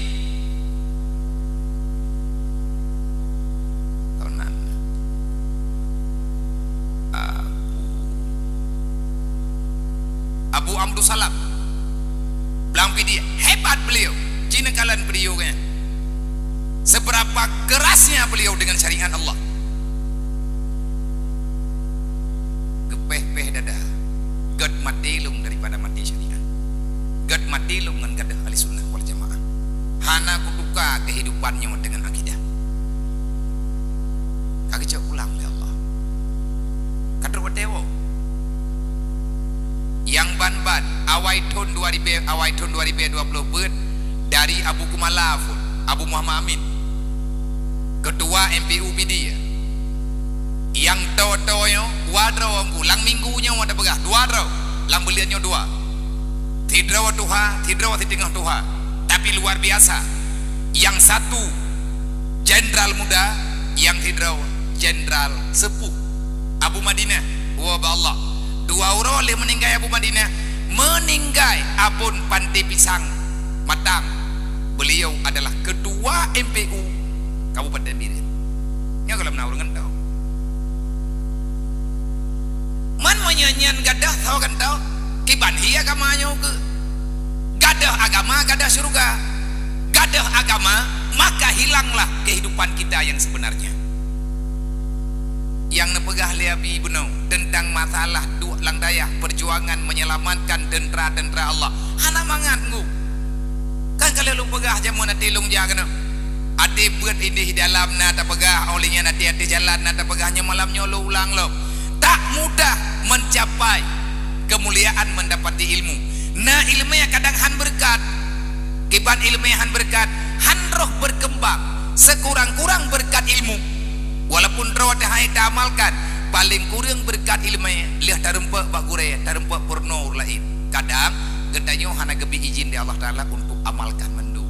Tahun nan. Abu, Abu Abdussalam, Blang Pidie, hebat beliau. Ci neukalon video geuh nyan. Seberapa kerasnya beliau dengan syariat Allah. Geupéh-péh dada, gét maté lom daripada maté syariat. Gét maté lom ngon gadôh Ahli Sunnah wal Jamaah. Hana kutuka keuhidupan nyoe deungon akidah. Ka geucok pulang lé Allah. Ka trok watée woe. Nyang ban-ban, awai thon dua ribu, awai thon dua ribu dua puluh beuet dari Abu Kumala phon, Abu Muhammad Amin, Ketua M P U Pidie. Nyang toe-toe nyoe dua droe ku, lam minggu nyoe watée peugah dua droe, lam buleuen nyoe dua. Sidroe tuha, sidroe siteungoh tuha. Tapi luar biasa. Nyang satu jenderal muda, nyang sidroe jenderal sepuh. Abu Madinah, woe bak Allah. Dua uroe lheueh meuninggai Abu Madinah, meuninggai Abon Panté Pisang Matang. Beliau adalah ketua M P U Kabupaten Bireuen. Nyoe gohlom na ureuëng ngon tau. Man meunyoe nyan gadôh soe gantoe, kiban hi agama nyoe keuh. Gadôh agama, gadôh syeuruga. Gadôh agama, maka hilanglah kehidupan kita yang sebenarnya. Nyang neupeugah lé Abi bunoe teuntang masalah duek lam dayah, perjuangan menyelamatkan teuntara-teuntara Allah. Hana mangat ngu. Kan ka lheueh lôn peugah jameun até lôn jak keunoe. Até beuet idéh dalam na tapeugah, óh lheueh nyan até-até jalan na tapeugah, nyoe malam nyoe lôn ulang lom. Tak mudah mencapai kemuliaan mendapati ilmu. Na iéleumé kadang han beureukat. Kiban iéleumé han beureukat, han roh beurkeumbang. Sekurang-kurang beureukat ilmu. Walaupun droe teuhai taamalkan, paleng kureueng beureukat iéleumé lheueh tarumpok bak gurée, tarumpok peurunoe ureuëng laén. Kadang geutanyoe hana geubri idhin lé Allah Taala untuk amalkan mandum.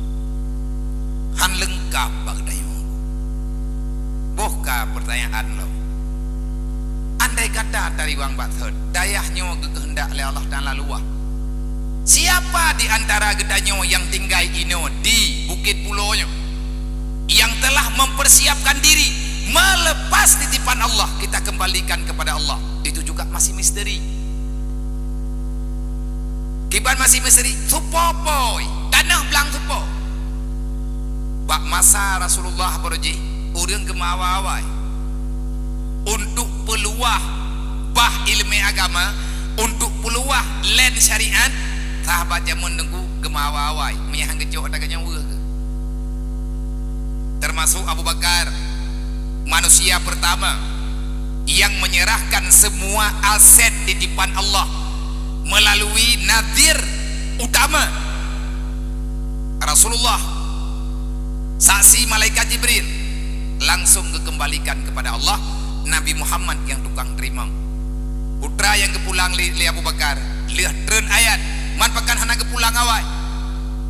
Han leungkab bak geutanyoe. Boh ka peurtanyaan lom. Andai kata tariwang bak thon, dayah nyoe geukeuheundak lé Allah Taala luwah, siapa di antara geutanyoe nyang tinggai inoe di Bukét Pulo nyoe nyang telah mempersiapkan diri melepas titipan Allah, kita kembalikan kepada Allah? Itu juga masih misteri. Kiban masih misteri, supo poi, tanoh blang supo. Bak masa Rasulullah baroe jih, ureuëng geumeuawai-awai untuk peuluwah bah iéleumé agama, untuk peuluwah lén syariat, sahabat jameun teungku geumeuawai-awai, meunyoe han geucok ata geuh nyan weueh geuh. Termasuk Abu Bakar, manusia pertama yang menyerahkan semua aset titipan Allah melalui nadhir utama. Rasulullah, saksi malaikat Jibril, langsung geukeumbalikan kepada Allah, Nabi Muhammad nyang tukang teurimong. Putra nyang geupulang lé, lé Abu Bakar, lheueh treun ayat, man pakon hana geupulang awai.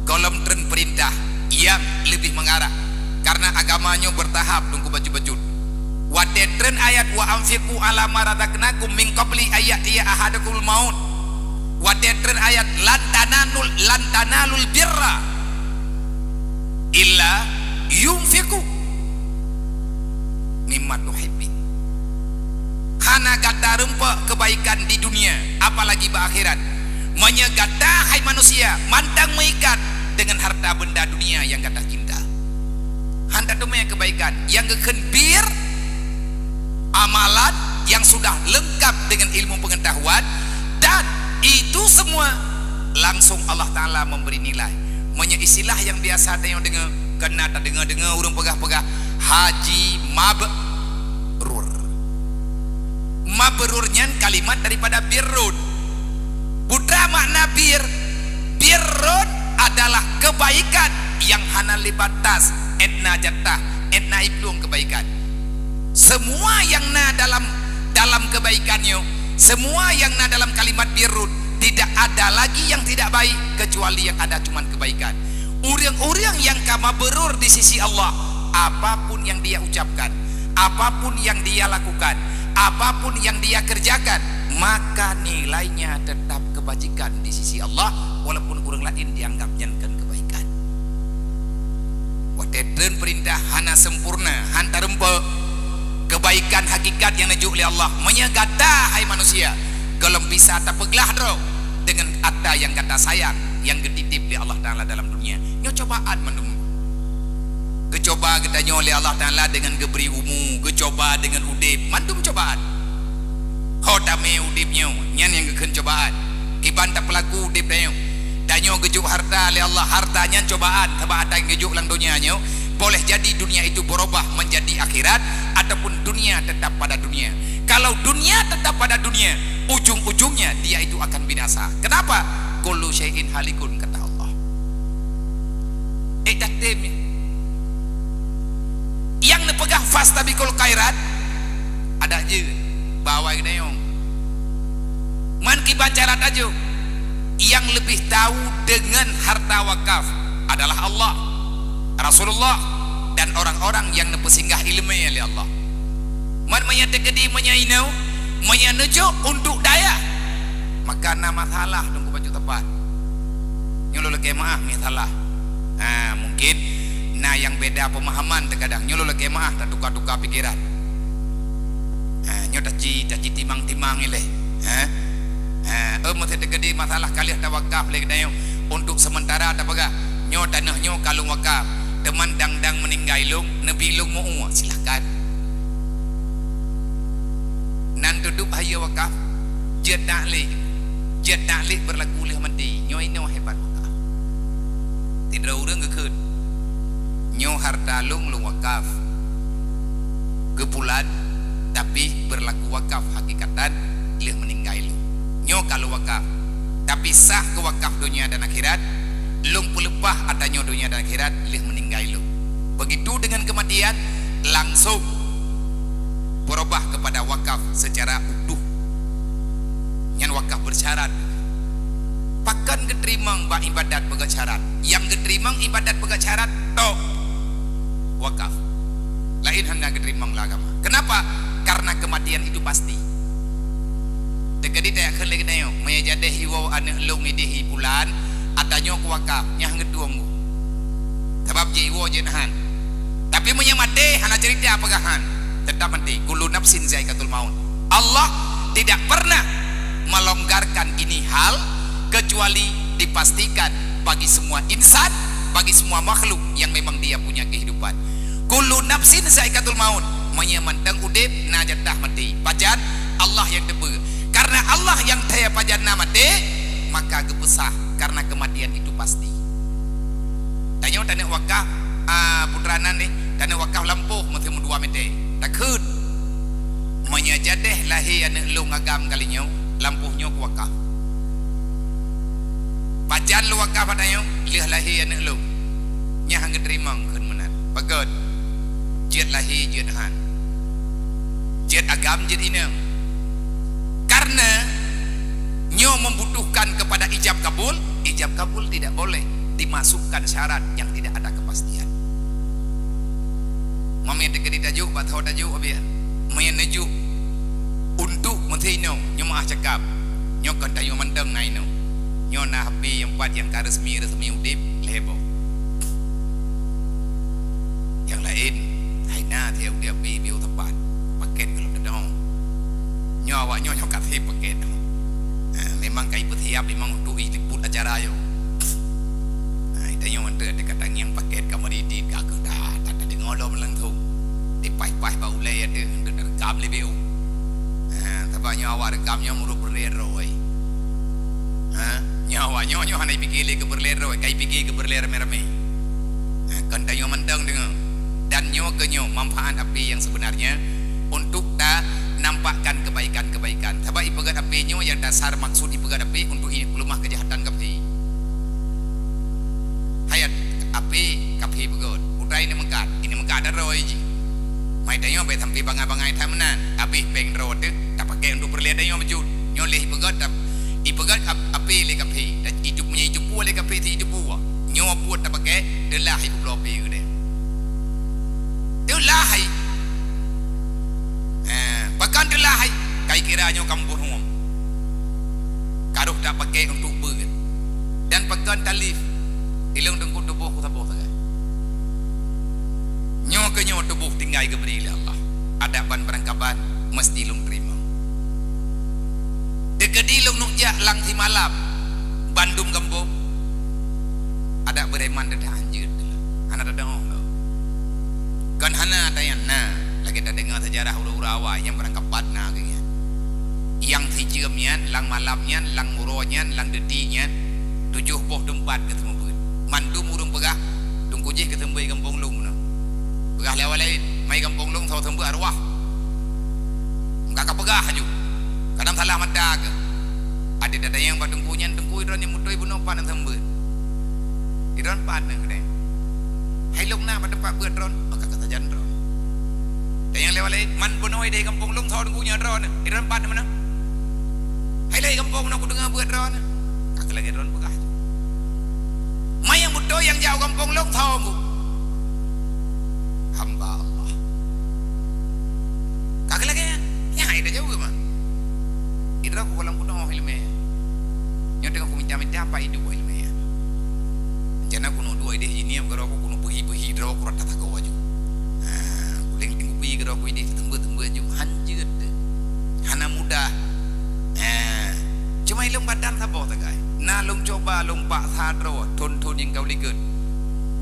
Gohlom treun peurintah nyang leubeh meungarah, karena agama nyoe beurtahap, Teungku bacut-bacut. Watée treun ayat, "Wa anfiqu ala ma razaqnakum min qabli an ya'tiya ahadakumul maut." Watée treun ayat, "Lan tananul, lan tanalul birra illa yunfiqu mimma tuhibbin." Hana gata rumpok keubaikan di dunia, apalagi bak akhirat, meunyoe gata, hai manusia, mantong meuikat deungon harta benda dunia nyang gata cinta. Hana teumé keubaikan nyang geukheun bir, amalan nyang sudah leungkap deungon ilmu peungetahuan, dan itu semua langsung Allah Taala memberi nilai. Meunyoe istilah nyang biasa tanyoe deungoe, keunan tadeungoe-deungoe ureuëng peugah-peugah, haji mabrur. Mabrur nyan kalimat daripada birrun. Peue makna bir? Birrun adalah keubaikan nyang hana lé batas, 'et na jatah, 'et na iplueng keubaikan. Semua nyang na dalam, dalam keubaikan nyoe, semua nyang na dalam kalimat birrun, tidak ada lagi nyang tidak baik kecuali nyang ada cuman keubaikan. Ureuëng-ureuëng nyang ka mabrur di sisi Allah, apapun nyang dia ucapkan, apapun nyang dia lakukan, apapun nyang dia kerjakan, maka nilainya tetap kebajikan di sisi Allah, walaupun ureuëng laén dianggap nyan kon keubaikan. Watée treun peurintah hana sempurna, hana tarumpok keubaikan hakikat nyang neujok lé Allah. Meunyoe gata, hai manusia, gohlom bisa tapeuglah droe deungon ata nyang gata sayang, nyang geutitip lé Allah Taala dalam dunia. Nyoe cobaan mandum. Geucoba geutanyoe lé Allah Taala deungon geubri umu, geucoba deungon udeb, mandum cobaan. Ho tamé udeb nyoe, nyan nyang geukheun cobaan. Kiban tapeulaku udeb tanyoe. Tanyoe geujok harta lé Allah, harta nyan cobaan, sabab ata nyang geujok lam donya nyoe, boleh jadi dunia itu berubah menjadi akhirat, ataupun dunia tetap pada dunia. Kalau dunia tetap pada dunia, ujung-ujungnya dia itu akan binasa. Kenapa? Kullu syai'in halikun, kata Allah. Eh, dah tem ya. Nyang neupeugah fastabiqul khairat, adak jeuet, bak awai geutanyoe. Man kiban cara tajok, nyang leubeh tahu deungon harta wakaf adalah Allah, Rasulullah, dan orang-orang nyang neupeusinggah ileumé lé Allah. Man meunyoe teukeudi meunyoe inoe, meunyoe neujok untuk dayah, maka na masalah Teungku bacut teumpat. Nyoe lôn lakée meuáh misalah. Ha, mungkin na nyang beda peumahaman teugadang. Nyoe lôn lakée meuáh, tatuka-tuka pikeran. Ha, nyoe taci, taci timang-timang ilée. Ha? Ha, eh, meuseuti teukeudi masalah ka lheueh tawakaf lé geutanyoe. Untuk sementara tapeugah, nyoe tanoh nyoe ka lôn wakaf. Teuma dang-dang meuninggai lôn, neubi lôn meu-uwa, silahkan. Nan teudup hayeue wakaf, jeuet taklik. Jeuet taklik beurlaku lheueh maté. Nyoe inoe hebat wakaf. Sidroe ureuëng geukheun, nyoe harta lôn, lôn wakaf. Geubulan, tapi beurlaku wakaf hakikatan lheueh meuninggai lôn. Nyoe ka lôn wakaf. Tapi sah keu wakaf donya dan akhirat, lôn peuleupah ata nyoe donya dan akhirat lheueh meuninggai lôn. Begitu dengan kematian, langsung berubah kepada wakaf secara utuh. Nyan wakaf bersyarat. Pakon geuteurimong bak ibadat peugét syarat? Nyang geuteurimong ibadat peugét syarat tok wakaf. Laén hana geuteurimong lam agama. Kenapa? Karena kematian itu pasti. Teukeudi tajak kheun lé geutanyoe, meunyoe jadeh iwoe aneuëk lôn idéh i bulan, ata nyoe kuwakaf, nyan han geutueng. Sabab jeuet iwoe jeuet han. Tapi meunyoe maté, hana cerita peugah han, tetap maté. Kullu nafsin zaiqatul maut. Allah tidak pernah melonggarkan ini hal kecuali dipastikan bagi semua insan, bagi semua makhluk yang memang dia punya kehidupan. Kullu nafsin zaiqatul maut. Meunyoe mantong udeb, na jatah maté. Pajan? Allah nyang teupeue. Karena Allah nyang teupeue pajan na maté, maka geupeusah karena kematian itu pasti. Tanyoe taneuk wakaf, a, putra nan nyoe, taneuk wakaf lampôh meuteumé dua meter. Takheun, meunyoe jadeh lahé aneuëk lôn agam kali nyoe, lampôh nyoe kuwakaf. Pajan lôn wakaf ata nyoe? Lheueh lahé aneuëk lôn. Nyan han geuteurimong kheun meunan. Beugét. Jeuet lahé, jeuet han. Jeuet agam, jeuet inong. Kar Karena nyoe membutuhkan kepada ijab kabul, ijab kabul tidak boleh dimasukkan syarat yang tidak ada kepastian. Meunyoe teukeudi tajok, bak tho tajok, abéh. Meunyoe neujok untuk meusi inong, nyoe meu'ah cakap. Nyoe kon tanyoe mantong na inong. Nyoe na H P nyang pat nyang ka resmi-resmi udeb, lhèe boh. Nyang laén, hai na tiep-tiep bi, bi u teumpat. Pakèt gohlom teudong. Nyoe awak nyoe, nyoe ka sép pakèt. Ha, memang ka ipeusiap memang untuk iliput acara nyoe. Ha, tanyoe mantong teuka tangieng pakèt ka meudidit, ka keuh that, that, that deungoe lom langsung. Dipaih-paih bak ulèe ateueh, untuk rekam lé B O. Ha, sabab nyoe awak rekam nyoe meurok peureulèe droe. Ha, nyoe awak nyoe, nyoe hana ipike lé keu peureulèe droe, ka ipike keu peureulèe ramé-ramé. Ha, kon tanyoe mantong deungoe. Dan nyoe keuh nyoe manfaat H P yang sebenarnya untuk ta nampakkan kebaikan-kebaikan. Sabab ipeugöt H P nyoe nyang dasar maksud ipeugöt H P untuk ipeuleumah keujahatan kafé. Hai H P kafé peugöt, utai ineuk meukat, ineuk meukat droe jih. Mai tanyoe bèk sampai bangai-bangai that meunan, habéh péng droe teuh tapakèk untuk peureulèe tanyoe bacut. Nyoe lé ipeugöt, ta-, ipeugöt H P lé kafé, dan itup-, meunyoe itupue lé kafé si itupue. Nyoe buet tapakèk, teulah ipeubloe H P keudéh. Teulah hai. Eh, pakon teulah hai? Kai kira nyoe kamoe buruem. Ka rôh tapakèk untuk beuet. Dan pakon talif? Ilôn teungku tuboh ku saboh sagai. Nyoe keuh nyoe tuboh tinggai geubri lé Allah. Adak ban beurangkaban meusti lôn teurimong. Teukeudi lôn neuk jak lam simalam bandum gampông. Adak beureuman teuh hanjeuet teuh. Hana tadong lom. Kon hana tanyan na, lagèe tadeungoe seujarah uroe-uroe awai nyang beurangkaban na geuh nyan. Nyang sijeuem nyan, lam malam nyan, lam uroe nyan, lam detik nyan, tujoh boh teumpat geuteumeubeuet. Mandum ureueng peugah, teungku jih geuteumeubeuet gampông lôn meunan. Peugah lé awai laén, mai gampông lôn soe seumeubeuet arwah. Ka kapeugah laju. Kadang salah mata keuh. Adak tatanyong bak teungku nyan, teungku droeneuh meuteumé bunoe pat na seumeubeuet. Idroen pat na keudéh. Hai lôn na bak teumpat beuet droen, maka keusajan droen. Tanyong lé awai laén, man bunoe idéh gampông lôn soe teungku nyan droeneuh. Idroen pat na meunan. Hai lé gampông na kudeungoe beuet droeneuh. Ka keuh lagèe droen peugah. Mai nyang beutôi nyang jak u gampông lôn soe teungku. Hamba Allah. Ka keuh lagèe nyan, nyan hai tajaweueb mah. Idroe ku gohlom kunoh ileumèe. Nyoe teungoh kumita-mita pat iduek ileumèe. Rencana kuneuk duek idéh jih nyan, keudroe ku kuneuk peuhi-peuhi droe ku rata sagoe aju. Ha, kuleng-leng kupi keudroe ku idéh teumbeuet-teumbeuet aju. Hanjeuet teuh. Hana mudah. Ha, cuma ilôn badan saboh sagai. Na lôn cuba lôn paksa droe thon-thon nyang ka u likot.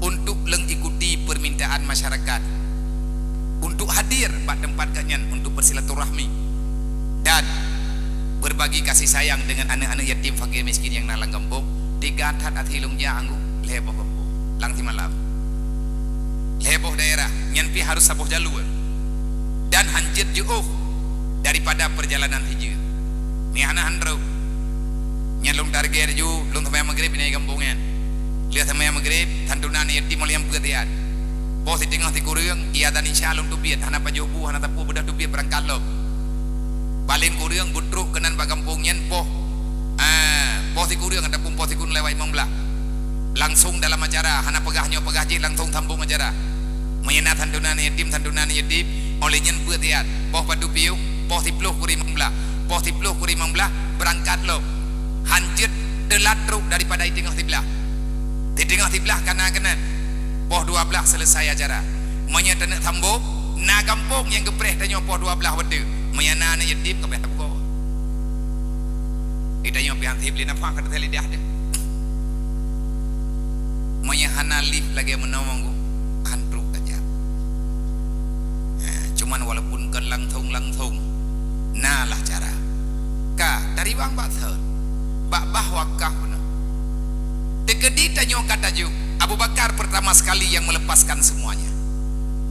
Untuk lôn ikuti permintaan masyarakat untuk hadir bak teumpat geuh nyan untuk bersilaturahmi dan berbagi kasih sayang dengan aneuk-aneuk yatim fakir miskin nyang na lam gampông, teuga that até lôn jak anggô lhèe boh gampông lam simalam. Lhèe boh daerah nyan pih harôh saboh jalur dan hanjeuet jiôh daripada perjalanan hijrah. Meuhana han trôk. Nyan lôn target laju, lôn seumayang Maghrib inan gampông nyan. Lheueh seumayang Maghrib, santunan yatim mulai nyang peuet siat. Poh siteungoh sikureueng, iazan Isya lôn teubiet, hana pajoh bu, hana sapeue beudôh teubiet beurangkat lom. Paleng kureueng beutrôk keunan bak gampông nyan poh, ah, poh sikureueng ataupun poh sikureueng lewat limong blah. Langsung dalam acara, hana peugah nyoe peugah jih, langsung sambông acara. Meunyoe na santunan yatim, santunan yatim, óh lheueh nyan peuet siat, poh padub piôh, poh siploh kureueng limong blah, poh siploh kureueng limong blah, beurangkat lom. Hanjeuet teulat trôk daripada siteungoh siblah. Siteungoh siblah ka na keunan. Poh dua blah seuleusai acara. Meunyoe taneuk sambông, na gampông nyang geupreh tanyoe poh dua blah watèe. Meunyoe na aneuk yatim, ka payah tapukoe. Di tanyoe pih han sép lé nafah ka teuthèe lidah teuh. Meunyoe hana lift lagèe meunoe, han trôk tajak. Eh, cuman walaupun kon langsong-langsong, na lah cara. Ka, tariwang bak thon, bak bah wakaf bunoe. Teukeudi tanyoe ka tajok, Abu Bakar pertama sekali yang melepaskan semuanya.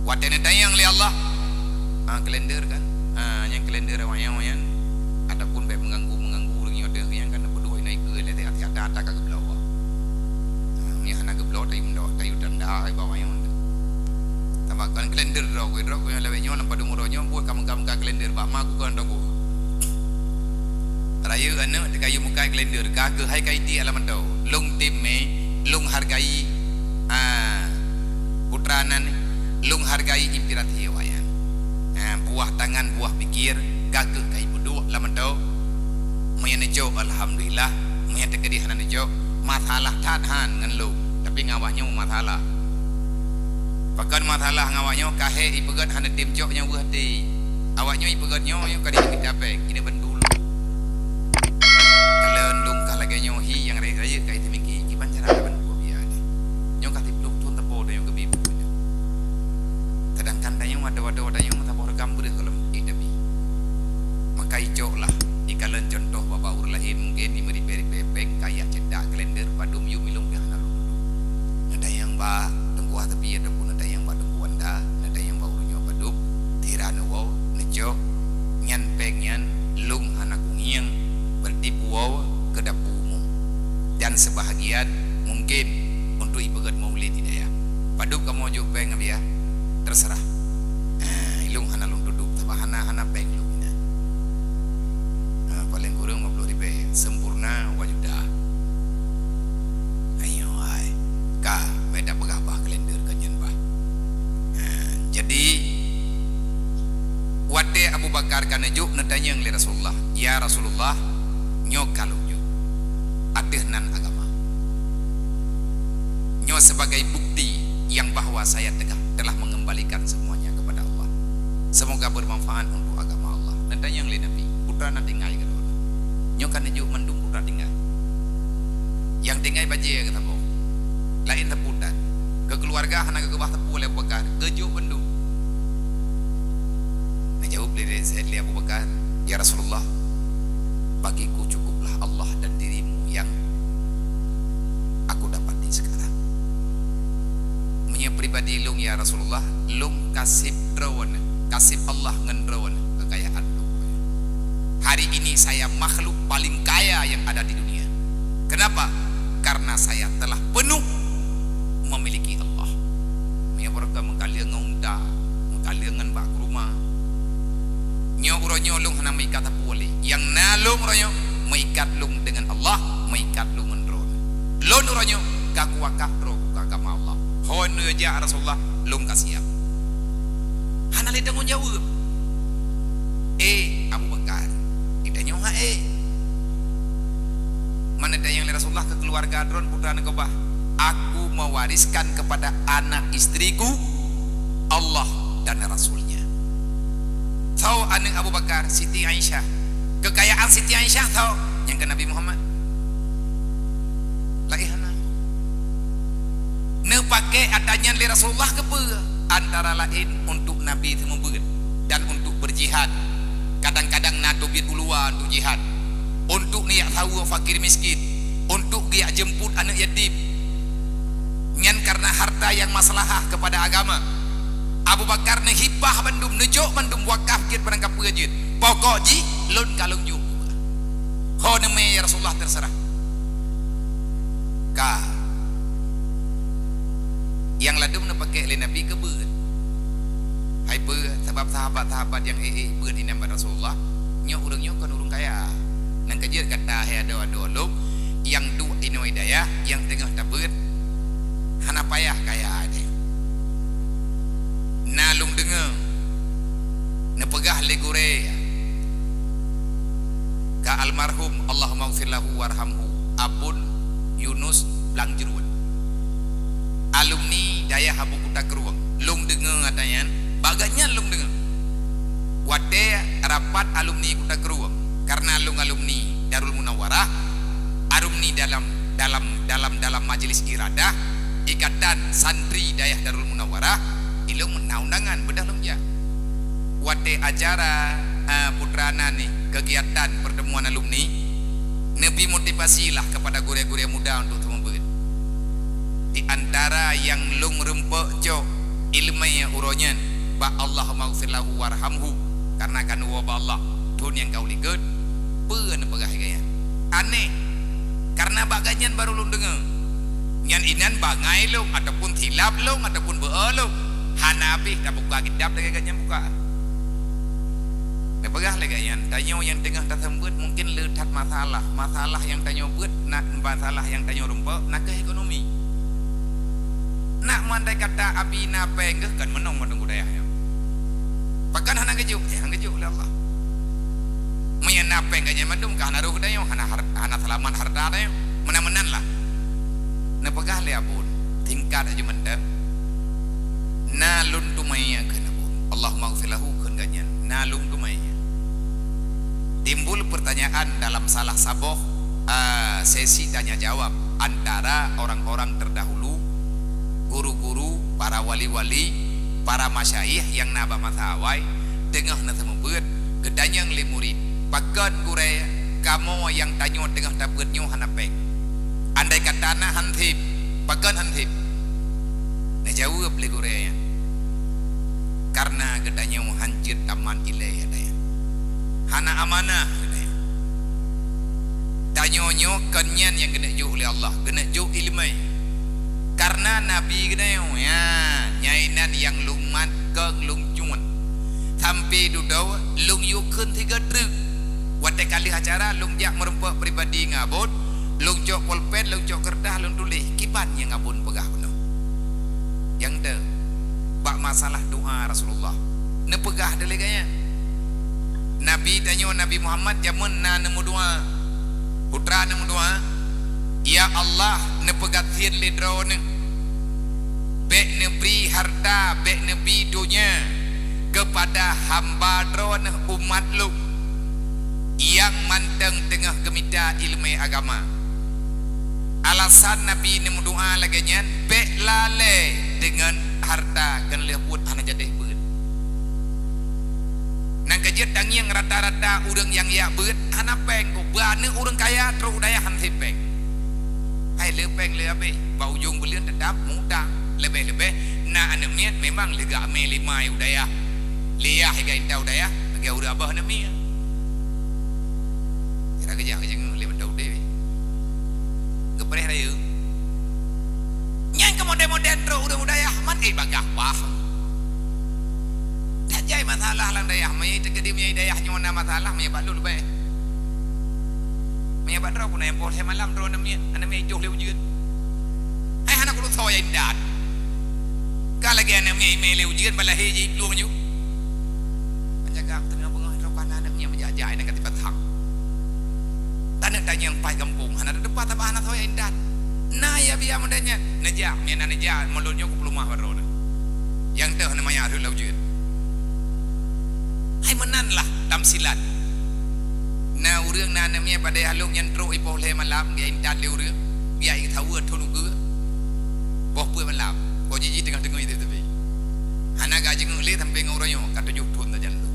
Watèe neutanyong lé Allah, ah, kalender kan? Ah, nyan kalender awaknyan, awaknyan. Ataupun bèk meuganggu-meuganggu ureueng nyoe teuh, nyan kan neupeuduek inan ikeue lé teuh, hati-hati ata ka geubloe. Ah, nyan hana geubloe, tayue meudoh, tayue tanda, ai bak awaknyan teuh. Sabab kon kalender droe ku, droe ku nyang lawét nyoe lam padum uroe nyoe, buet ka meuga-meuga kalender bak ma ku kon droe ku. Ayo aneuk teuka yue mukai kalender, ka keuh hai ka itiek lam mantong. Lôn tem mé, lôn hargai, ah, putra nan, lôn hargai inspirasi awaknyan. Ah, buah tangan, buah pikir, ka keuh ka ipeuduek lam mantong. Meunyan neucok, alhamdulillah. Meunyan teukeudeh hana neucok, masalah that han ngon lôn. Tapi ngon awaknyoe masalah. Pakon masalah ngon awaknyoe, ka hék ipeugét hana tem cok nyang weueh até. Awaknyoe ipeugét nyoe, nyoe ka dipeugét apé, keuneuk bantu lôn. Kalon lôn ka lagée nyoe hi nyang rayeuk-rayeuk ka itamiki, kiban cara ka bantu biaya nyoe. Nyoe ka siplôh thon teupeu tanyoe geubi buku nyoe. Sedangkan tanyoe adoe-adoe tanyoe saboh reukam breueh gohlom ék tabi. Maka icok lah, ikalon cuntoh bak ureuëng laén mungken imeuribée-ribée péng, kaya cetak kalender, padum yum ilong pih hana lôn tutoe. Neutanyong bak Teungku Wasabi ataupun neutanyong bak Teungku Wanda, neutanyong bak ureuëng nyoe padum, sira neuwoe, neucok, nyan péng nyan lôn hana kungieng, berarti puwoe keu dapu umum. Dan sebahagian mungkin untuk ipeugét maulid di dayah. Padum kamoe jok péng, Abiya? Terserah. Eh, ilong hana lôn tutup, sabab hana, hana péng lôn inan. Ah, paléng kureueng lima puluh ribée, sempurna dua juta. Ayo ai, ka, meda peugah bah kalender ka nyan bah. Ah, jadi, watée Abu Bakar ka neujok, neutanyong lé Rasulullah, "Ya Rasulullah, nyoe ka lôn jok ateueh nan agama. Nyoe sebagai bukti yang bahwa saya tegah telah mengembalikan semuanya kepada Allah. Semoga bermanfaat untuk agama Allah." Neutanyong lé Nabi, "Putra na tinggai keu droeneuh?" Nyoe ka neujok mandum putra tinggai. Nyang tinggai bajée keu saboh. Laén sapeue tan. Keu keuluwarga hana geukeubah sapeue lé Abu Bakar, geujok bandum. Neujaweueb lé, lé Abu Bakar, "Ya Rasulullah, bagiku cukuplah Allah dan dirimu yang aku dapati sekarang. Meunyoe pribadi lôn, ya Rasulullah, lôn ka seb droeneuh, ka seb Allah ngon droeneuh keukayaan lôn. Hari ini saya makhluk paling kaya yang ada di dunia. Kenapa? Karena saya telah penuh memiliki Allah." Meunyoe barokah meukaleueng ngon unta, meukaleueng ngon bak keuruma. Nyoe uroe nyoe lôn hana meuikat sapeue lé. Nyang na lôn uroe nyoe, meuikat lôn deungon Allah, meuikat lôn ngon droeneuh. Lôn uroe nyoe ka kuwakaf droe keu agama Allah. Ho neujak Rasulullah, lôn ka siap. Hana lé tanggong jaweueb. Eh, Abu Bakar, geutanyoe hana ék. Meuneutanyong lé Rasulullah keu keuluwarga droen, putra neukeubah, "Aku mewariskan kepada anak istriku Allah dan Rasul-Nya." Soe aneuk Abu Bakar? Siti Aisyah. Keukayaan Siti Aisyah soe? Nyang keu Nabi Muhammad. Laén hana. Neupaké atra nyan lé Rasulullah keupeue? Antara laén untuk Nabi seumeubeuet dan untuk beujihad. Kadang-kadang na teubiet u luwa untuk jihad, untuk neujak saweue fakir miskin, untuk geujak jeumput aneuk yatim. Nyan kareuna harta nyang maslahah keupada agama. Abu Bakar neuhibah bandum, neujok bandum, wakaf jeuet padang kapeue jeuet. Pokok jih lôn ka lôn jok. Ho neumé, ya Rasulullah, terserah. Ka. Nyang ladum neupaké lé Nabi keu beuet. Hai peue? Sabab sahabat-sahabat nyang ék-ék beuet inan bak Rasulullah, nyoe ureuëng nyoe kon ureuëng kaya. Nyang keujeuet gata hai adoe-adoe lôn, nyang duek inoe dayah, nyang teungoh tabeuet, hana payah kaya deh. Na lôn deungoe neupeugah lé gurée ka almarhum, Allahummaghfir lahu warhamhu, Abon Yunus Blang Jeuruet, alumni Dayah Abu Kuta Krueng. Lôn deungoe atra nyan, bak gobnyan lôn deungoe. Watée rapat alumni Kuta Krueng, kareuna lôn alumni Darul Munawwarah, alumni dalam, dalam, dalam, dalam Majelis Iradah, Ikatan Santri Dayah Darul Munawwarah, ilôn na undangan, beudôh lôn jak. Watée acara, eh, putra nan ni, kegiatan pertemuan alumni, neubi motivasi lah kepada gurée-gurée muda untuk seumeubeuet. Di antara nyang lôn reumpok cok iéleumé uroe nyan bak Allahummaghfir lahu warhamhu, kareuna ka neuwoe bak Allah thon nyang ka u likot, peue neupeugah lagée nyan? Aneh, kareuna bak gobnyan barô lôn deungoe. Nyan inan bangai lôn, ataupun silap lôn, ataupun beu-o lôn. Hana habéh tabuka kitab lagée gobnyan buka. Peugah lé gobnyan, tanyoe nyang teungoh taseumeubeuet mungken le that masalah. Masalah nyang tanyoe beuet, na masalah nyang tanyoe rumpok, nakeuh ekonomi. Nak meundai kata Abi na péng geuh kan meunong mandum budaya nyoe. Pakon hana geujok? Eh, hana geujok lé Allah. Meunyoe na péng gobnyan mandum ka hana rhoh geutanyoe, hana har-, hana seulamat hareuta tanyoe. Meunan-meunan lah. Neupeugah lé Abon, singkat aja mantong. Na lôn teumanyong kheun Abon. Allahumma ghfir lahu kheun gobnyan. Na lôn teumanyong. Timbul pertanyaan dalam salah saboh, ah, sesi tanya jawab antara orang-orang terdahulu, guru-guru, para wali-wali, para masyayikh nyang na bak masa awai, teungoh neuseumeubeuet, geutanyong lé murit, "Pakon gurée kamoe nyang tanyoe teungoh tabeuet nyoe hana péng? Andai kata na han seb, pakon han seb?" Neujaweueb lé gurée nyan, "Kareuna geutanyoe han jeuet aman ilée geutanyoe. Hana amanah geutanyoe. Tanyoe nyoe kon nyan nyang geuneuk jok lé Allah, geuneuk jok iéleumé. Kareuna nabi geutanyoe, nyan, nyan inan nyang lôn mat keu lôn cuet. Sampoe dudoe lôn yue kheun sigoe treuk. Watée ka lheueh acara, lôn jak meurumpok pribadi ngon Abon, lôn cok polpen, lôn cok keureutah, lôn tuléh kiban nyang Abon peugah bunoe." Nyang deuh, bak masalah doa Rasulullah, neupeugah lé gobnyan, Nabi tanyoe Nabi Muhammad jameun na neumeudoa, peue teuma neumeudoa, "Ya Allah, neupeugasien lé Droeneuh, bék neubri hareuta, bék neubri donya keupada hamba Droeneuh umat lôn nyang mantong teungoh geumita iéleumé agama." Alasan Nabi neumeudoa lagée nyan, bék lalée deungon hareuta, kon lheueh buet hana jadeh beuet. Nyang ka jeuet tangieng rata-rata ureuëng nyang jak beuet hana péng, kok beuaneuk ureuëng kaya trok u dayah han seb péng. Hai le péng le abéh, bak ujong buleuen teutap mutang. Leubeh-leubeh na aneuëk miet memang lé geuamé lé ma u dayah. Lé yah geuinta u dayah, lagée ureuëng abah aneuëk miet. Kira keujang keujang lé mantong udeb. Geupreh rayeuk. Nyan keu modern-modern trok ureuëng u dayah, man, eh, bagaih pah. That jai masalah lam dayah, meunyoe teukeudi meunyoe dayah nyoe na masalah, meunyoe bak lôn leubeh. Meunyoe bak droe pun na nyang poh lhée malam droe aneuëk miet, aneuëk miet joh lé ujeuen. Hai hana kulôn soe nyang intat. Ka lagée aneuëk miet imé lé ujeuen, bak lahé jih plueng ju. Penjaga teungoh beungoh droe kana aneuëk miet meujak-jak, inong ka tipat hang. Taneuk tanyong pai gampông, hana teupat, sabab hana soe nyang intat. Na ya biya modern nyan, neujak, meunyoe na neujak, meulôn nyoe kupeuleumah bak droeneuh. Nyang teuh na manyak rhot lam ujeuen. Hai meunan lah tamsilat. Na ureuëng na aneuëk miet padahai lôn nyan trok ipoh lhée malam, geuintat lé ureuëng, geuintat saweue thon ukeue. Boh peuet malam, boh jiji teungoh teungoh itu tepi. Hana gak jingeuek lé sampai ngon uroe nyoe, ka tujoh thon sajan lôn.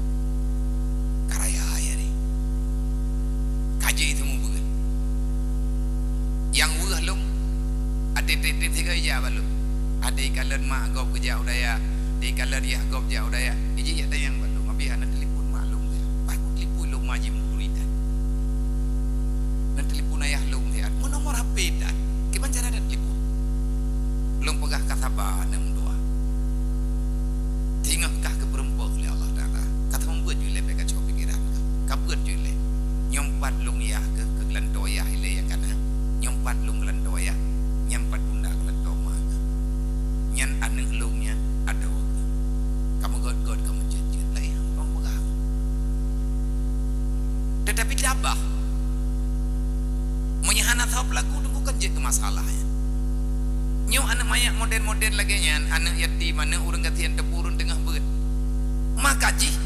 Ka raya ya ni. Ka jih teumeubeuen. Nyang weueh lôn, até treb-treb sigoe ija bak lôn. Até ikalon mak gob geujak u dayah, até ikalon yah gob jak u dayah. Iji jak tanyong bak lôn, abéh hana telepon mak lôn. Bah ku telepon lôn ma jih meukuri tan. Na telepon ayah lôn siat. Meunomor H P tan. Kiban cara na telepon? Lôn peugah ka saba, na meudoa. Teungoh kah geupeurumpok lé Allah Taala. Ka teumeubuet ju lé bèk kacau pikiran. Ka buet ju lé. Nyoe pat lôn yah keu, keu geulantoe yah ilée nyang kana. Nyoe pat lôn geulantoe yah. Nyan pat tunda geulantoe ma keu. Nyan aneuëk lôn nyan adoe keu. Ka meugöt-göt, ka meujeuet-jeuet. Laén ureuëng peugah. Teutapi tabah. Meunyoe hana soe peulaku, teungku kan jeuet keu masalah, ya. Nyoe aneuëk manyak modern-modern lagée nyan, aneuëk yatim, aneuëk ureuëng gasien teupurun teungoh beuet. Maka jih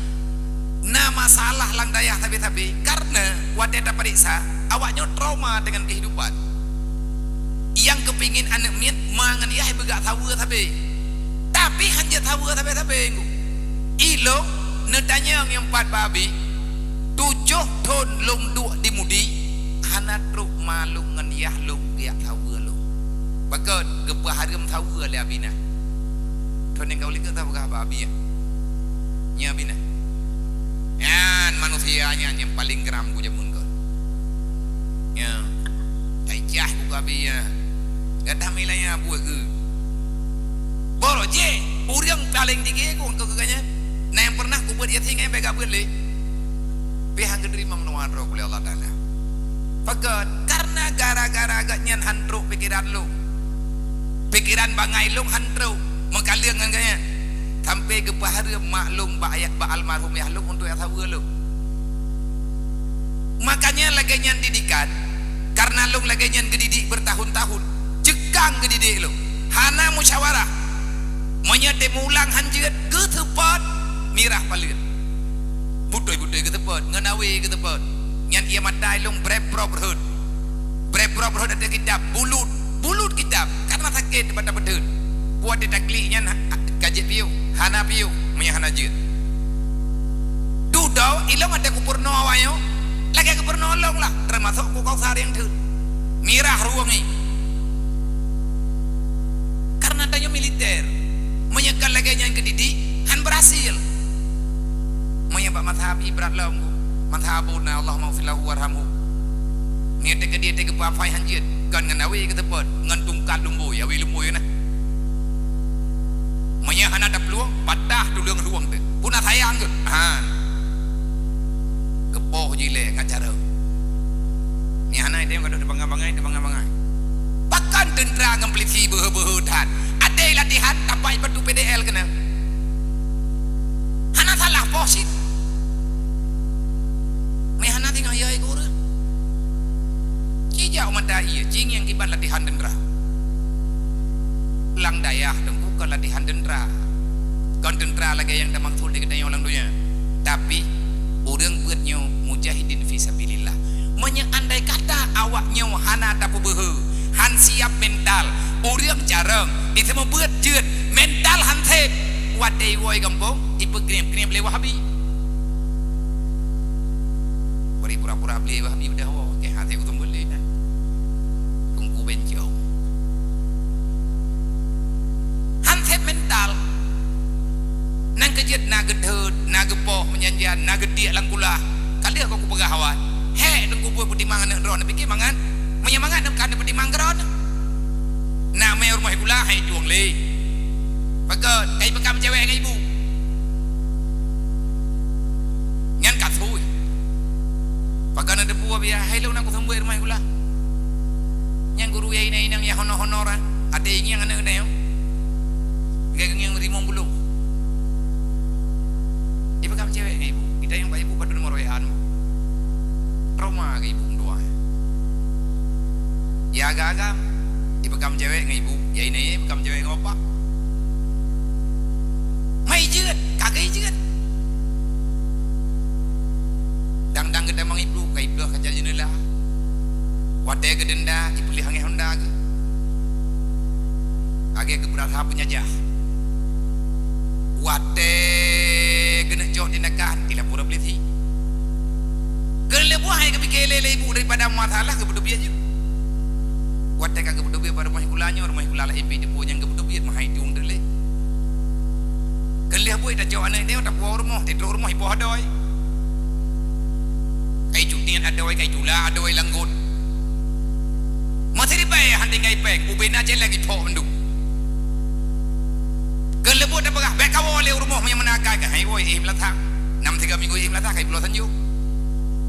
na masalah lam dayah sabe-sabe, kareuna watée tapareksa, awak nyoe trauma deungon keuhidupan. Nyang geupingin aneuëk miet ma ngon yah beugak saweue sabe. Tapi han jeuet saweue sabe-sabe, Teungku. Ilôn neutanyong nyang pat bak Abi, tujoh thon lôn duek di Mudi, hana trok ma lôn ngon yah lôn geujak saweue lôn. Pakon? Geupeuhareuem saweue lé Abi na. Thon nyang ka u likot tapeugah bak Abi, ya. Nyan Abi na. Nyan manusia nyan nyang paleng geram ku jameun kon. Nyan. Taicah ku keu Abi, ya. Gata mila nyang buet keu. Boro jih, ureuëng paleng tinggi ku, ku, ku, ku nyan. Na nyang pernah kubeuet yatim nyan bèk gabeuet lé. Pih han geuteurimong lôn atra ulée Allah Taala. Pakon? Karena gara-gara gobnyan han trok pikeran lôn. Pikeran bangai lôn han trok meukaleueng ngon gobnyan. Sampai geupeuhareuem mak lôn bak ayah, bak almarhum yah lôn untuk jak saweue lôn. Makanya lagée nyan didikan, karena lôn lagée nyan geudidik beutahun-tahun, ceukang geudidik lôn. Hana musyawarah. Meunyoe teumeung ulang han jeuet, geuseupôt mirah paleuet. Beutôi-beutôi geuseupôt, ngon awe geuseupôt. Nyan ie mata lôn brep-brop rhot. Brep-brop rhot ateueh kitab, bulut, bulut kitab, karena sakét bak tapeuteut. Buet di taklik nyan ha-, ka jeuet piôh, hana piôh, meunyoe hana jeuet. Dudoe ilôn watée kupeurunoe awaknyoe, lagée kupeurunoe lôn lah, teumasok ku Kausar nyang theun. Mirah rueng nyoe. Karena tanyoe militer, meunyoe kon lagée nyan geudidik, han beurhasil. Meunyoe bak mazhab ié brat lom, mazhab Abuna, Allahumma ighfir lahu warhamhu. Meunyoe teukeudie teugeupeu afai han jeuet, kon ngon awe geuseupôt, ngon tungkat lumboi, awe lumboi na. Meunyoe hana taplueng, patah tuleueng rueng teuh. Puna sayang geuh. Han. Geupoh jilée ngon carông. Nyan hana idéh ka deuh teubangai-bangai, teubangai-bangai. Pakon teuntra ngon peulisi beuhe-beuhe that. Até latihan tapai batu P D L keunoe. Hana salah poh cit. Meuhana singoh yai gureueng. Ci jak u mata ié, ci ngieng kiban latihan teuntra. Lam dayah teungku kon latihan teuntra. Kon teuntra lagée nyang tamaksud lé geutanyoe lam donya. Tapi, ureuëng beuet nyoe mujahidin fi sabilillah. Meunyoe andai kata awak nyoe hana tapeubeuhe, han siap mental, ureuëng carông, iseumubeuet jeuet, mental han sép, watée iwoe gampông, ipeugreb-greb lé Wahabi. Bri pura-pura bli Wahabi udah woe, oke, hati utung beli dah. Tunggu bencong. Han sép mental. Nang keujeuet na geutheut, na geupoh meujanjian, na geutiek lam kulah. Ka lheueh kong kupeugah awai. Hék teungku buet peutimang aneuëk droe, neupike mangat. Meunyoe mangat neukan neupeutimang keudroe. Na mé rumoh sikula hai tueng lé. Pakon kai peukam cewek ngon ibu. Nyan ka sui. Pakon na teupeu biaya hai lôn na kuseumbeuet rumoh sikula. Nyang guru ya inong-inong ya honor-honor ah. Até ngieng aneuëk nyoe. Gak ngieng rimong bulu. Ipeukam cewek ngon ibu. Kita nyang bak ibu padum nomor W A nu. Trauma ke ibu meudoa. Ya agam-agam. Ipeukam cewek ngon ibu. Ya inong ipeukam cewek ngon bapak. Mai jeuet, ka gei jeuet. Dang-dang geutamong iblih, ka iblih kaca jeunela. Watée geudenda, ipeulih angén honda geuh. Lagée geubeurasa peunjajah. Watée geuneuk cok tindakan, ilapor polisi. Keuneuk leubuah hai geupike lé, lé ibu daripada masalah geupeuteubiet jih. Watée ka geupeuteubiet bak rumoh sikula nyoe, rumoh sikula laén pih teupeu nyang geupeuteubiet meuhai tueng teulé. Keuneuk lheueh buet tacok aneuëk nyoe tapuwoe rumoh, titroh rumoh ipoh adoi. Kai cutian adoi, kai tula adoi langgot. Masih dibai han tinggai péng, ubena cek lagi phok mandum. Keu leubeh tapeugah, bék kawoe lé u rumoh meunyoe meunakai keu hai woi, eh, meulasa. Nam tiga minggu, eh, meulasa, kai pulo sanjok.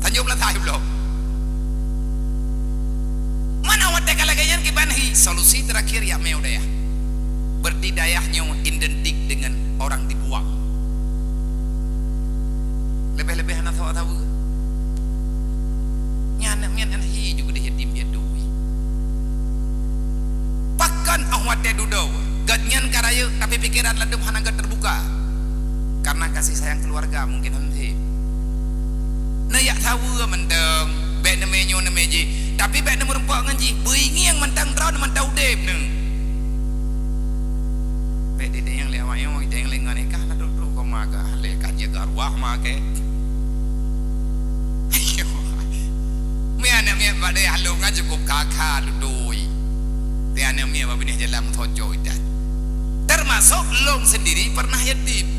Sanjok meulasa, eh, pulo. Mana watée ka lagée nyan kiban hi, solusi terakhir ya meu dayah. Berarti dayah nyoe identik dengan orang dibuang. Leubeh-leubeh hana sawa-sawa. Nyan aneuk miet nyan hi ju geudeh yatim piatu. Pakon óh watée dudoe, gobnyan ka rayeuk, tapi pikeran ladum hana gét teubuka. Karena kasih sayang keluarga mungkin hana sép. Neuyak saweue mantong, bék neumé nyoe neumé jih, tapi bék neumeurumpok ngon jih, beuingieng mantong droe mantong udeb neuh. Bék dideng lé awak nyoe, deng lé ngon ikah na trok-trok koma kah, lé kah jeuet arwah ma keh. Ayo. Mi aneuk miet bak dayah lôn kan cukup kha-kha tutui. Di aneuk miet bak binéh jalan meusoco itan. Termasuk lôn sendiri pernah yatim.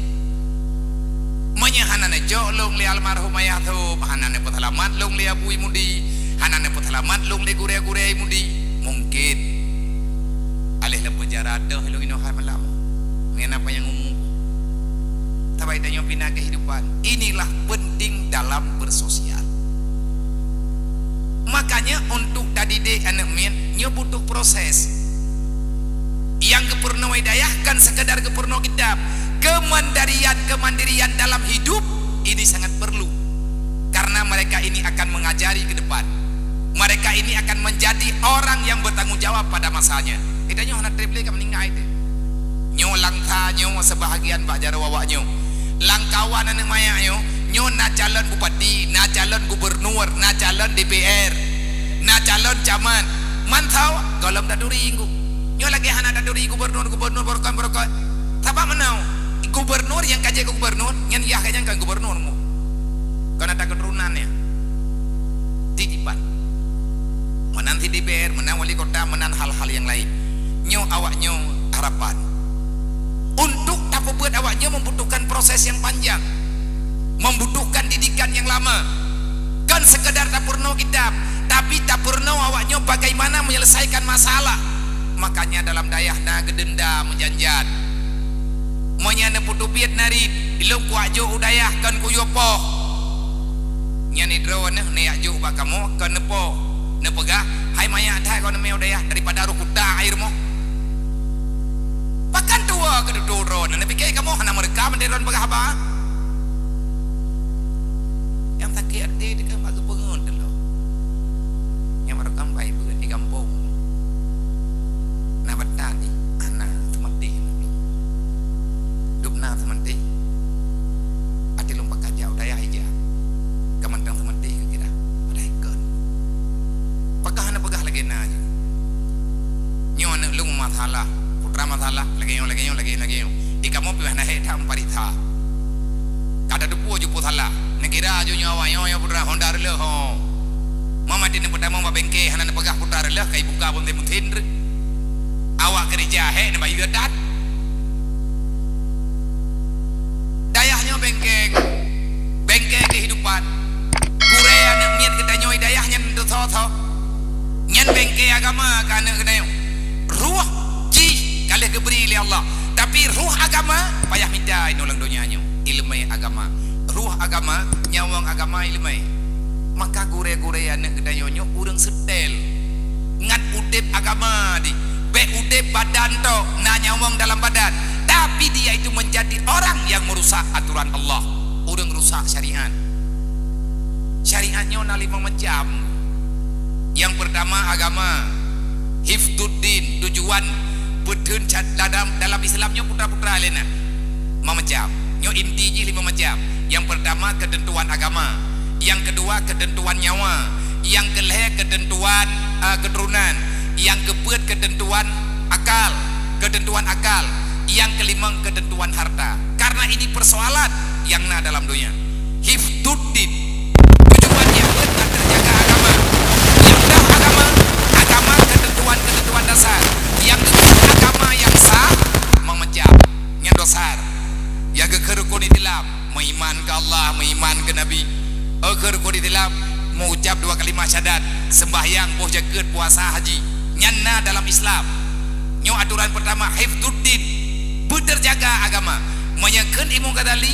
Meunyoe hana neucok lôn lé almarhum ayah thôb, hana neupeuseulamat lôn lé Abu Imudi, hana neupeuseulamat lôn lé gurée-gurée Imudi, mungkin aléh lam peunjara teuh lôn inoe hai malam. Ngon apa nyang umu. Sabai tanyoe bina kehidupan. Inilah penting dalam bersosial. Makanya untuk tadidik aneuk miet, nyoe butuh proses. Nyang geupeurunoe hidayah kon sekadar geupeurunoe kitab. Kemandirian-kemandirian dalam hidup ini sangat perlu. Karena mereka ini akan mengajari ke depan. Mereka ini akan menjadi orang yang bertanggung jawab pada masanya. Kita nyoe hana treb lé ka meuninggai teuh. Nyoe langsa nyoe sebahagian bak jaroe awak nyoe. Lam kawan aneuk manyak nyoe, nyoe na calon bupati, na calon gubernur, na calon D P R, na calon camat. Mantong gohlom taturi nyoe. Nyoe lagèe hana taturi gubernur-gubernur, barokon-barokon. Sabab meunoe, gubernur nyang ka jeuet keu gubernur, nyan yah ka nyang kon gubernur mu. Kon ata keuturonan nyan. Titipan. Meunan si D P R, meunan wali kota, meunan hal-hal nyang laén. Nyoe awak nyoe harapan. Untuk tapeubeuet awak nyoe membutuhkan proses yang panjang, membutuhkan didikan yang lama. Kon sekadar tapeurunoe kitab, tapi tapeurunoe awak nyoe bagaimana menyelesaikan masalah. Makanya dalam dayah na geudenda meujan-jan. Meunyoe neupeuteubiet narit, ilôn kuwajok u dayah kon kuyue poh. Nyan droeneuh neujak jok bak kamoe kon neupoh. Neupeugah, "Hai manyak that kon neumé u dayah daripada roh kuta air moh." Pakon tuwoe keu dudoe droeneuh, neupike kamoe hana meureuka mandé droeneuh peugah haba. Nyang sakét até teuka bak geupeungeut teulok. Nyang barokon bai beuet di gampông. Na batan di, hana seumanté lôn. Dub na seumanté. Até lôn pakat jak u dayah ija. Ka mantong seumanté keu kira. Padahai kon. Pakon hana peugah lagèe na jih. Nyoe aneuk lôn masalah, putra masalah, lagèe nyoe, lagèe nyoe, lagèe, lagèe nyoe. Di kamoe pih hana hék that meupareksa. Ka tateupeue jih peue salah. Neukira jih nyoe awak nyoe, nyoe putra Honda reuloh, ho. Mama ti neupeutamong bak bengke hana neupeugah putra reuloh, ka ibuka bunte-bunte reuh. Awak keurija hék neubayeue that. Dayah nyoe bengke, bengke kehidupan. Gurèe aneuk miet geutanyoe dayah nyan teusoe-soe. Nyan bengke agama keu aneuk geutanyoe. Ruh jih ka lheueh geubri lé Allah, tapi ruh agama payah mita inoe lam donya nyoe. Ileumèe agama, ruh agama, nyawöng agama, ileumèe. Maka gurèe-gurèe aneuk geutanyoe nyoe ureueng seutôt ngon udép agama di. Bèk udép badan tok, na nyawöng dalam badan, tapi dia itu menjadi orang yang merusak aturan Allah. Ureueng rusak syariat. Syariat nyoe na limong macam. Nyang peurtama agama, hifdzuddin, tujuan peuteun ca-, dalam, dalam Islam nyoe putra-putra lé na. Limong macam. Nyoe inti jih limong macam. Nyang peurtama keuteuntuan agama, nyang keudua keuteuntuan nyawa, nyang keulhèe keuteuntuan, eh, keuturonan, nyang keupeuet keuteuntuan akal, keuteuntuan akal, nyang keulimong keuteuntuan harta. Karena ini persoalan nyang na dalam donya. Hifdzuddin. Tujuan nyang beuet na teujaga agama. Nyang dua agama, agama keuteuntuan-keuteuntuan dasar. Nyang keupeuet agama nyang sah, limong macam. Nyang dua sar. Nyang geukheun rukun Islam, meuiman keu Allah, meuiman keu Nabi. Eukheun rukun Islam, meuucap dua kalimah syahadat, seumbahyang, boh jakeuet, puasa, haji. Nyan na dalam Islam. Nyoe aturan peurtama, hifdzuddin, beuteujaga agama. Meunyoe kheun Imam Ghazali,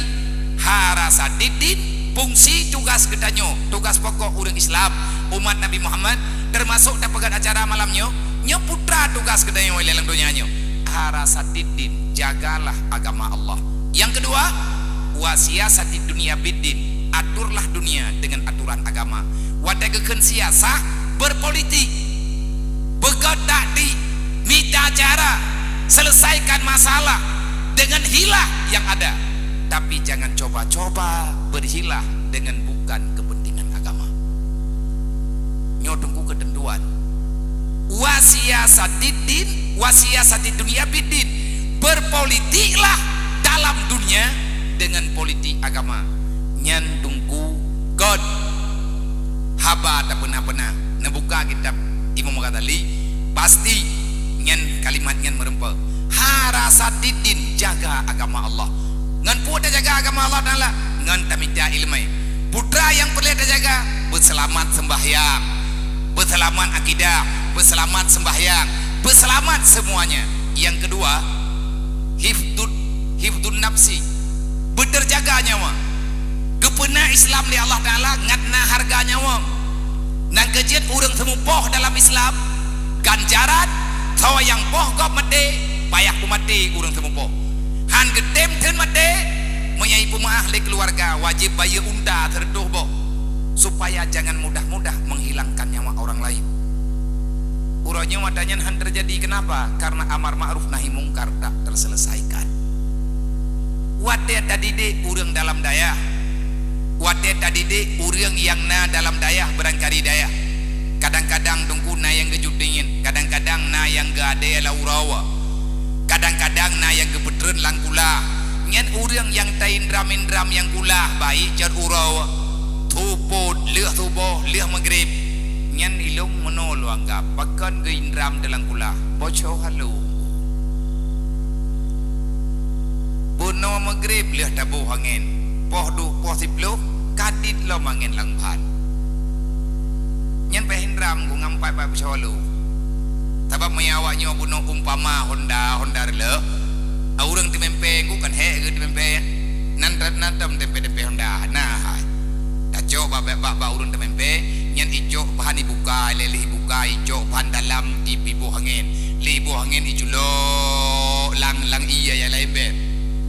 harasatiddin, fungsi tugas geutanyoe, tugas pokok ureueng Islam, umat Nabi Muhammad, teumasok tapeugöt acara malam nyoe, nyoe putra tugas geutanyoe lé lam donya nyoe. Harasatiddin, jagalah agama Allah. Nyang keudua, wa siyasatid dunya biddin, aturlah dunia dengan aturan agama. Watèe geukheun siasah, berpolitik. Beugöt taktik, mita cara, selesaikan masalah dengan hilah yang ada. Tapi jangan coba-coba berhilah dengan bukan kepentingan agama. Nyoe teungku keuteuntuan. Wa siyasatiddin, wa siyasatid dunya biddin. Berpolitiklah dalam dunia dengan politik agama. Nyan teungku kon haba tapeuna-peuna. Neubuka kitab Imam Ghazali, pasti nyan kalimat nyan meureumpok. Harasatiddin, jaga agama Allah. Ngon peue tajaga agama Allah Taala? Ngon tamita ileumèe. Putra nyang peureulèe tajaga, beuseulamat seumbahyang, beuseulamat akidah, beuseulamat seumbahyang, beuseulamat seumuanya. Nyang keudua, hifdud, hifdun nafsi. Beuteu jaga nyawa. Geupeuna Islam lé Allah Taala ngat na hareuga nyawa. Nyang keu jeuet ureuëng teumupoh dalam Islam, ganjaran, soe nyang poh gob maté, payah peumaté ureuëng teumupoh. Han geutem theun maté, meunyoe ipeumeuáh lé keuluwarga, wajéb bayeue unta sireutôh boh, supaya jangan mudah-mudah menghilangkan nyawa orang lain. Uroe nyoe ata nyan han teujadi, keunapa? Karena amar ma'ruf nahi mungkar tak terselesaikan. Watée tadidik ureuëng dalam dayah, watée tadidik ureuëng nyang na dalam dayah, beurangkali dayah, kadang-kadang teungku na nyang geujuet dingin, kadang-kadang na nyang geuadée lam uroe, kadang-kadang na nyang geupeutreun lam kulah. Nyan ureuëng nyang taindram-indram nyang kulah, baik cot uroe, tupot, lheueh suboh, lheueh meugrib. Nyan ilong meunoe lôn anggab, pakon geuindram dalam kulah, boco halo. Bunoe meugrib lheueh taboh angén, poh duek poh siplôh, kadit lom angén lam ban. Nyan payah indram ku ngon pat-pat peucawalo. Sabab meunyoe awak nyoe bunoe umpama honda, honda reuleuh, ureuëng teumeumpéng ku kan hék geuh teumeumpéng, nan, nan tom teumpe-teumpe honda, nah hai. Tacok bak, bak, bak, bak ureuëng teumeumpéng, nyan icok bahan ibuka, lé lheueh ibuka, icok bahan dalam i, iboh angén. Lé iboh angén iculok lam, lam ié nyang laén bèe.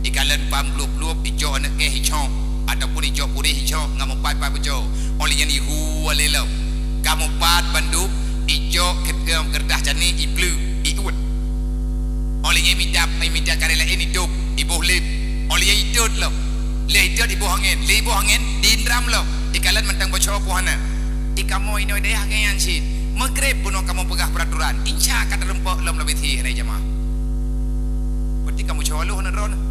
Ikalon pan plueb-plueb, icok aneuk kèh icok, ataupun icok puréh icok, ngon meupat-pat buco. Óh lheueh nyan ihu lé lom. Ka meupat bandum, icok keu-, keureutah cané ipleue, iuet. Óh lheueh nyan mita, mita karét laén idôb, iboh lép. Óh lheueh nyan itot lom. Lheueh itot iboh angén, lheueh iboh angén, diindram lom. Ikalon mantong boco poh hana. Di kamoe inoe dayah nyan cit. Meugrib bunoe kamoe peugah peuraturan. Insya ka teurumpok lom leubeh thih hana jamaah. Berarti kamoe cawaloh hana droeneuh.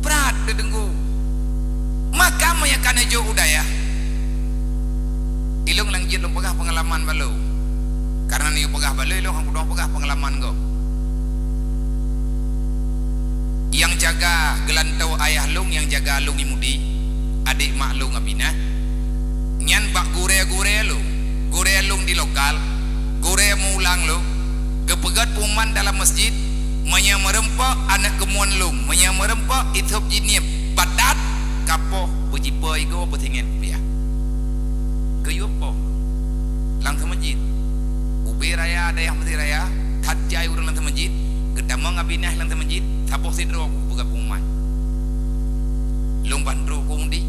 Brat teudeunggu. Maka meunyoe ka neujok u dayah, ilong lam jeuet lôn peugah peungalaman bak lôn. Karena neuyue peugah bak lôn, ilong han kudoh peugah peungalaman gob. Nyang jaga geulantoe ayah lôn, nyang jaga lôn i Mudi, adék mak lôn Abinah. Nyan bak gurée-gurée lôn, gurée lôn di lokal, gurée meuulang lôn, geupeugét pengumuman dalam masjid, meunyoe meurumpok aneuk keumuan lôn, meunyoe meurumpok i sôb jinieb batat, ka poh beujipo igoe beusingét kupiah. Geuyue poh lam seumeujid. Ubé raya dayah Mesir Raya, that jai ureuëng lam seumeujid, geutamong Abinah lam seumeujid, saboh sidroe kupeugah pengumuman. Lôn ban trok keu undi,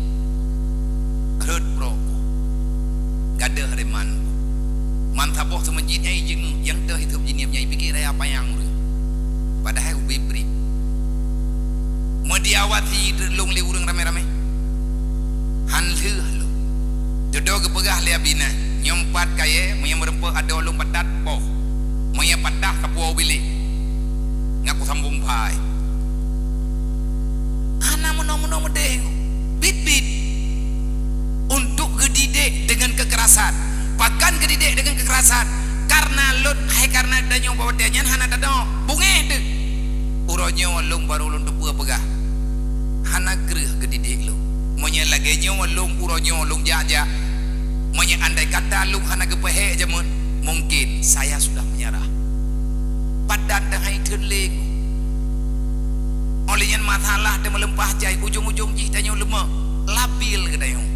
rhot prok ku, gadôh reman ku. Man saboh seumeujid nyang ijeungeuk, nyang teuh i sôb jinieb nyang ipike raya panyang ureuëng. Padahai ubé brit. Meudiawat hi lôn lé ureuëng ramé-ramé. Han lheueh lôn. Dudoe geupeugah lé Abinah, nyoe pat kayée, meunyoe meurumpok adoe lôn batat poh. Meunyoe patah kapuwoe u bilék. Nyak kusambong bai. Hana meunoe-meunoe meudeh, bit-bit. Untuk geudidik dengan kekerasan. Pakon geudidik dengan kekerasan? Karena lôn, hai karena tanyoe bak watée nyan hana tanoe. Bungéh teuh. Uroe nyoe lôn barô lôn teupeue peugah. Hana kreueh geudidik lôn. Meunyoe lagée nyoe lôn uroe nyoe lôn jak-jak, meunyoe andai kata lôn hana geupeuhék jameun, mungkin saya sudah menyerah. Padan teuhai theun lé ku. Óh lheueh nyan masalah teumeuleumpah jai, ujong-ujong jih tanyoe leumoh, labil geutanyoe.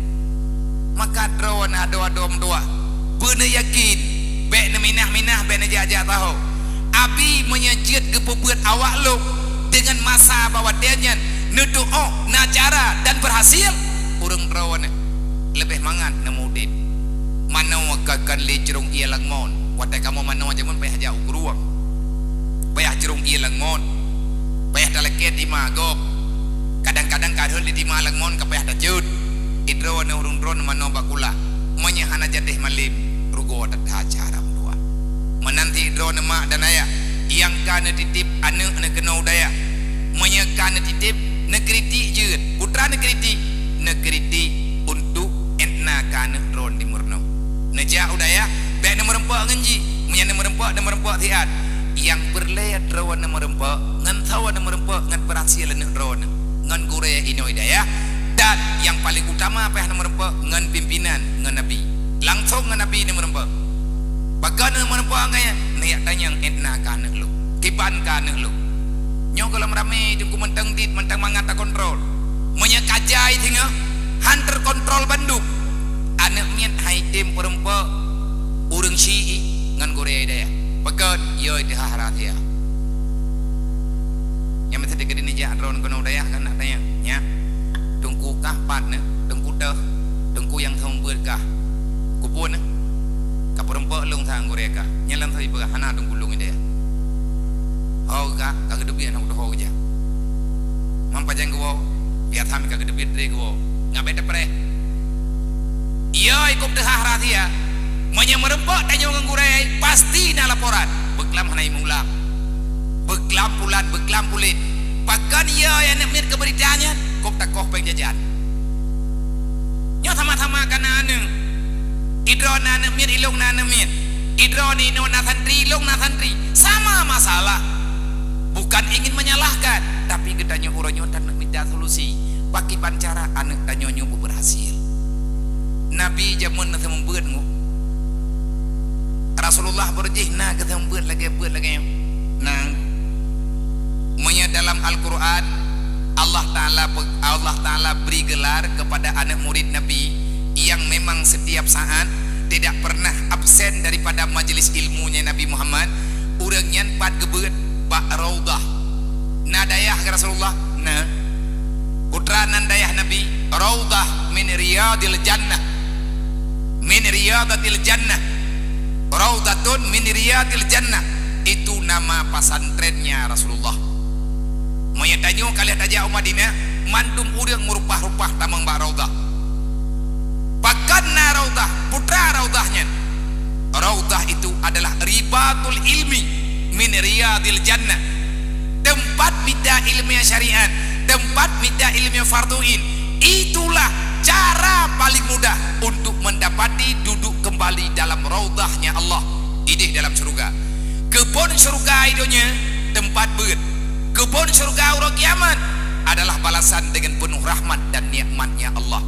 Maka droeneuh adoe-adoe meutuwah, beuneuyakin, bék neuminah-minah, bék neujak-jak saho. Abi meunyoe jeuet geupeubeuet awak lôn deungon masa bak watée nyan, neutuoh na cara dan beurhasil, ureuëng droeneuh leubeh mangat neumudeb. Manoe ka kon lé jrong ié lam ngon. Watée kamoe manoe jameun payah jak u krueng. Payah jrong ié lam ngon. Payah talakée tima gob. Kadang-kadang ka rhot lé tima lam ngon ka payah taceuet. Idroeneuh ureuëng droeneuh manoe bak kulah. Meunyoe hana jadeh malem, rugoe that-that cara meutuwah. Meunan cit droeneuh mak dan ayah, nyang ka neutitip aneuk neukeunoe u dayah. Meunyoe ka neutitip, neukritik jeuet. Peue teuma neukritik? Neukritik untuk étna keu aneuk droeneuh di meurunoe. Neujak u dayah, bék neumeurumpok ngon jih. Meunyoe neumeurumpok, neumeurumpok siat. Nyang peureulée droeneuh meurumpok, ngon saboh neumeurumpok ngon peurhasil aneuk droeneuh, ngon gurée inoe dayah, dan nyang paleng utama payah neumeurumpok ngon pimpinan, ngon Nabi. Langsong ngon Nabi neumeurumpok. Pakon neumeurumpok ngon nyan, neujak tanyong étna keu aneuk lôn, kiban keu aneuk lôn. Nyoe gohlom ramé teungku mantong dit, mantong mangat takontrol. Meunyoe ka jai singoh, han teukontrol bandum. Aneuk miet han item peurumpok ureueng syiek ngon gurée dayah. Pakon? Yo, iteuhah rahsia. Nyang meuseudeh keudeh nijak droeneuh keunoe dayah kan nak tanya. Nya. Teungku kah pat neuh, teungku teuh, teungku nyang seumeubeuet kah. Kupeue neuh? Ka peurumpok lôn sang gurée kah. Nyan lam sabe peugah hana teungku lôn ideh. Ho kah, ka geuteubiet hana kutuho keujak. Mam pajan geuwoe, biasa meuka geuteubiet dre geuwoe. Ngat bèk teupreh. Iya, ikôt teuhah rahsia. Meunyoe meurumpok tanyoe ngon gurée, pasti na laporan. Beuklam hana imulang. Beuklam pulan, beuklam pulit. Pakon iya aneuk miet keu beurita nyan? Kôb takoh péng jajan. Nyoe sama-sama kana aneuk. Idroe na aneuk miet, ilông na aneuk miet. Idroe ni inoe na santri, ilông na santri. Sama masalah. Bukan ingin menyalahkan, tapi geutanyoe uroe nyoe taneuk mita solusi. Pakriban cara aneuk tanyoe nyoe beuberhasil. Nabi jameun na seumeubeuet ngu. Rasulullah beurjih na geuseumeubeuet lagée beuet lagée nyoe. Nah, meunyoe dalam Al-Quran, Allah Ta'ala pe-, Allah Ta'ala beri gelar kepada aneuk murid Nabi yang memang setiap saat tidak pernah absen daripada majelis ilmunya Nabi Muhammad, ureueng nyan pat geubeuet bak Raudhah. Na dayah keu Rasulullah? Na. Putra nan dayah Nabi, Raudhah min Riyadil Jannah. Min Riyadatil Jannah. Raudhatun min Riyadil Jannah. Itu nama pesantrennya Rasulullah. Meunyoe tanyoe ka lheueh tajak u Madinah, mandum ureueng meurupah-rupah tamong bak Raudhah. Pakon na Raudhah, putra Raudhah nyan? Raudhah itu adalah ribatul ilmi min riyadil jannah. Tempat mita ilmu syariat, tempat mita ilmu fardhu ain. Itulah cara paling mudah untuk mendapati duduk kembali dalam raudhahnya Allah, idéh dalam syurga. Keubon syurga i donya tempat beuet. Keubon syurga uroe kiamat adalah balasan dengan penuh rahmat dan nikmatnya Allah.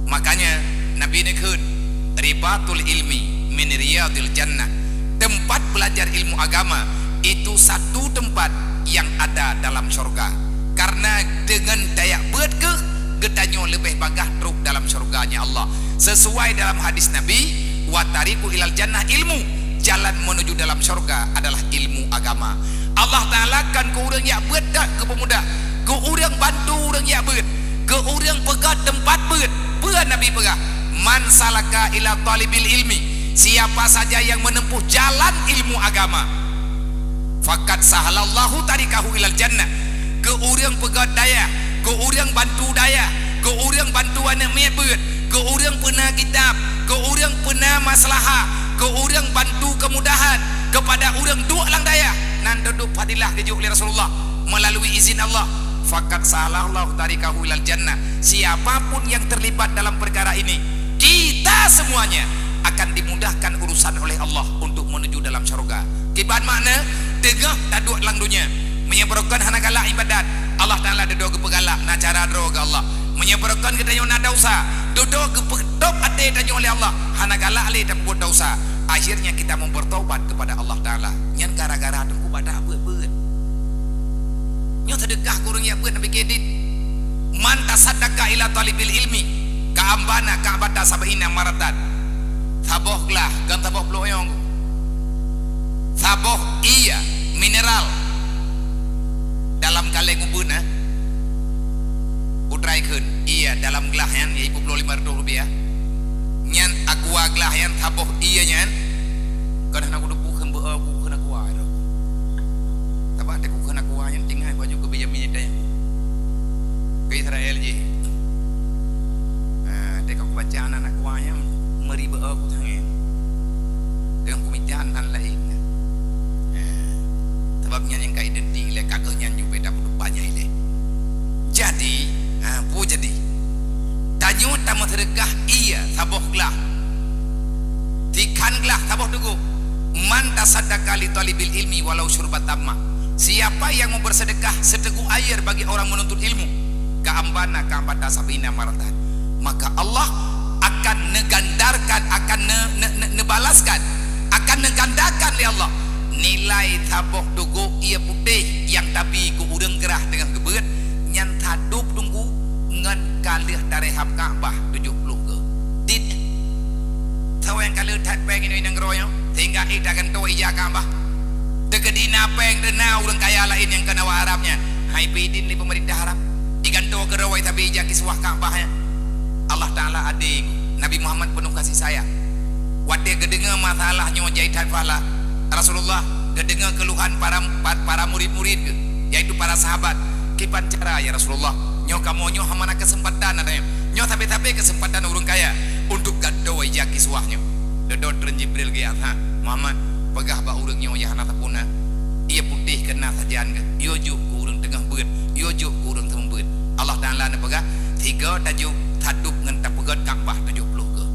Makanya, Nabi neukheun, "Ribatul ilmi min riyadil jannah." Tempat belajar ilmu agama itu satu tempat yang ada dalam syurga. Karena dengan tajak beuet keuh, geutanyoe leubeh bagah trok dalam syurganya Allah. Sesuai dalam hadis Nabi, "Wa tariqu ilal jannah ilmu." Jalan menuju dalam syurga adalah ilmu agama. Allah Ta'ala kan keu ureueng jak beuet dak keu peumudah, keu ureueng bantu ureueng jak beuet, keu ureueng peugah tempat beuet. Peue Nabi peugah, "Man salaka ila talibil ilmi," siapa saja yang menempuh jalan ilmu agama, "faqad sahalallahu tariqahu ilal jannah." Keu ureueng peugöt dayah, keu ureueng bantu dayah, keu ureueng bantu aneuk miet beuet, keu ureueng peuna kitab, keu ureueng peuna maslahah, keu ureueng bantu keumudahan keupada ureueng duek lam dayah, nan teuduek fadilah geujok lé Rasulullah meulalu izin Allah, "Faqad sahalallahu tariqahu ilal jannah." Siapa pun yang terlibat dalam perkara ini, kita semuanya akan dimudahkan urusan oleh Allah untuk menuju dalam syurga. Kiban makna, teungoh taduek lam donya, meunyoe barokon hana galak ibadat, Allah Ta'ala dudoe geupeugalak, na cara droe keu Allah. Meunyoe barokon geutanyoe na desya, dudoe geupeutôb até tanyoe lé Allah, hana galak lé tapeubuet desya. Akhirnya kita mau bertobat kepada Allah Ta'ala. Nyan gara-gara teungku badak beuet-beuet. Nyoe seudeukah keu ureueng jak beuet, Nabi keudit. "Man tasaddaqa ila talibil ilmi, ka'am bana ka'bata sab'ina maratan." Saboh glah, kon saboh ploh nyong. Saboh ié mineral dalam kaleng ubeuen, eh. Putra ikheun, ié dalam glah nyan, yaitu ploh lima ratus rupiah. Nyan aqua glah nyan, saboh ié nyan. Kon hana kuteupeu kheun beu, eh, kukheun aqua tu. Sabab teuka kukheun aqua nyan tinggai bak jih keu Benyamin nyan tanyong. Keu Israel jih. Ah, teuka kubaca nan aqua nyan meuri beu, eh, kutangai. Deungon kumita nan laén. Ah, sabab nyan nyang ka identik lé ka keuh nyan jubé tapeuduek banyak ilée. Jadi, ah, peue jadi? Tanyoe tameuseudeukah ié saboh glah. Tikhan glah saboh teugok. "Man tasaddaqa li talibil ilmi walau syurbatan ma." Siapa yang mau bersedekah seteguk air bagi orang menuntut ilmu, ka'am bana ka'bata sab'ina maratan, maka Allah akan neugandarkan, akan ne-, ne-, ne-, neubalaskan, akan neugandakan lé Allah Nilai saboh tugok ié putéh nyang tabi keu ureuëng grah teungoh geubeuet, nyan sadub teungku ngon ka lheueh tarehab Ka'bah tujoh ploh keu. Dit. Soe nyang ka lheueh that péng inong-inong keudroe nyoe, sehingga éh tagantoe ija Ka'bah. Teukeudi na péng, na ureuëng kaya laén nyang kon awak Arab nyan, hai pih idin lé peumeurintah Arab. Igantoe keudroe tabi ija kiswah Ka'bah nyan. Allah Ta'ala adé, Nabi Muhammad peunoh kasih sayang. Watée geudeungoe masalah nyoe jai that pahala, Rasulullah geudeungoe keuluhan para, pa-, para murid-murid geuh, yaitu para sahabat. "Kiban cara, ya Rasulullah? Nyoe kamoe nyoe hana keuseumpatan, ada nyoe. Nyoe sabe-sabe keuseumpatan ureuëng kaya untuk gantoe ija kiswah nyoe." Dudoe treun Jibril geuyue, "Ha, Muhammad, peugah bak ureuëng nyoe nyang hana sapeue na. Ié putéh keu na sajan geuh, yue jok keu ureuëng teungoh beuet, yue jok keu ureuëng seumeubeuet." Allah Ta'ala neupeugah, "Sigoe tajok, sadub ngon tapeugét Ka'bah tujoh ploh keu."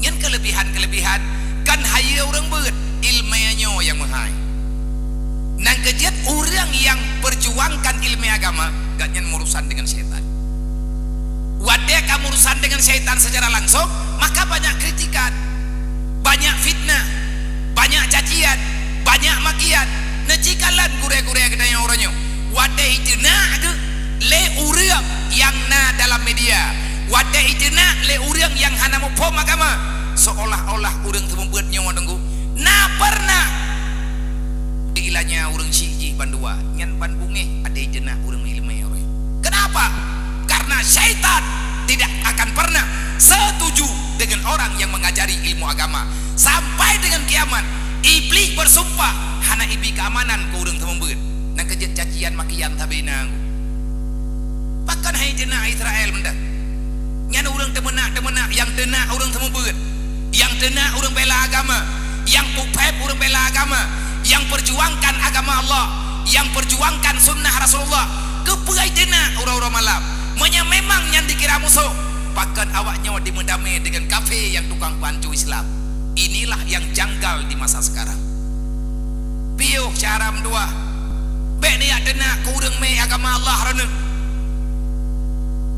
Nyan keuleubihan-keuleubihan, kon hayeue ureuëng beuet, iéleumé nyoe nyang meuhai. Nyang keujeuet ureuëng nyang peujuangkan iéleumé agama, gobnyan meurusan deungon syaitan. Watée ka meurusan deungon syaitan secara langsung, maka banyak kritikan, banyak fitnah, banyak cacian, banyak makian. Neucikalon gurée-gurée geutanyoe uroe nyoe. Watée iteunak geuh lé ureuëng nyang na dalam media, watée iteunak lé ureuëng nyang hana muphom agama, seolah-olah ureuëng seumeubeuet nyoe teungku na pernah diilanya ureuëng syiek jih bandua, nyan ban beungéh até iteunak ureuëng iéleumé uroe. Kenapa? Karena syaitan tidak akan pernah setuju dengan orang yang mengajari ilmu agama. Sampai dengan kiamat, Iblih bersumpah hana ibi keamanan keu ureuëng seumeubeuet. Nyang keujeuet cacian makian sabe na. Pakon hai teunak Israel meunan? Nyan ureuëng teumeunak-teumeunak nyang teunak ureuëng seumeubeuet, nyang teunak ureuëng bela agama, nyang peuphém ureuëng bela agama, nyang peujuangkan agama Allah, nyang peujuangkan sunnah Rasulullah. Keupeue hai teunak uroe-uroe malam? Meunyoe memang nyan dikira musoh, pakon awak nyoe dimeudamé deungon kafé nyang tukang peuhanco Islam? Inilah yang janggal di masa sekarang. Piôh cara meutuah. Bék neujak teunak keu ureuëng mé agama Allah droeneueh.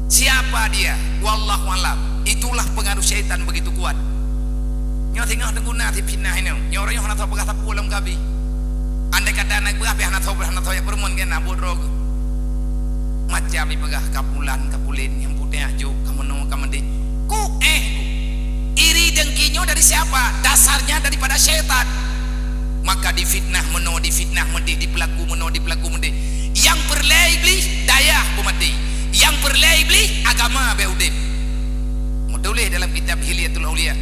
Siapa dia? Wallahu a'lam. Itulah pengaruh syaitan begitu kuat. Nyoe singoh teungku na sifitnah inong. Nyoe ureuëng nyoe hana soe peugah sapeue lam gabi. Andai kata na peugah, pih hana soe, hana soe jak peureumeun, kan, na buet droe geuh. Macam ipeugah ka pulan, ka pulen, nyang putéh jak jok, ka meunoe, ka meudéh. Ku éh ku. Iri dengki nyoe dari siapa? Dasarnya daripada syaitan. Maka difitnah meunoe, difitnah meudéh, dipeulaku meunoe, dipeulaku meudéh. Nyang peureulée Iblih, dayah beumaté. Nyang peureulée Iblih, agama bék udeb. Meutuléh dalam kitab Hilyatul Auliya,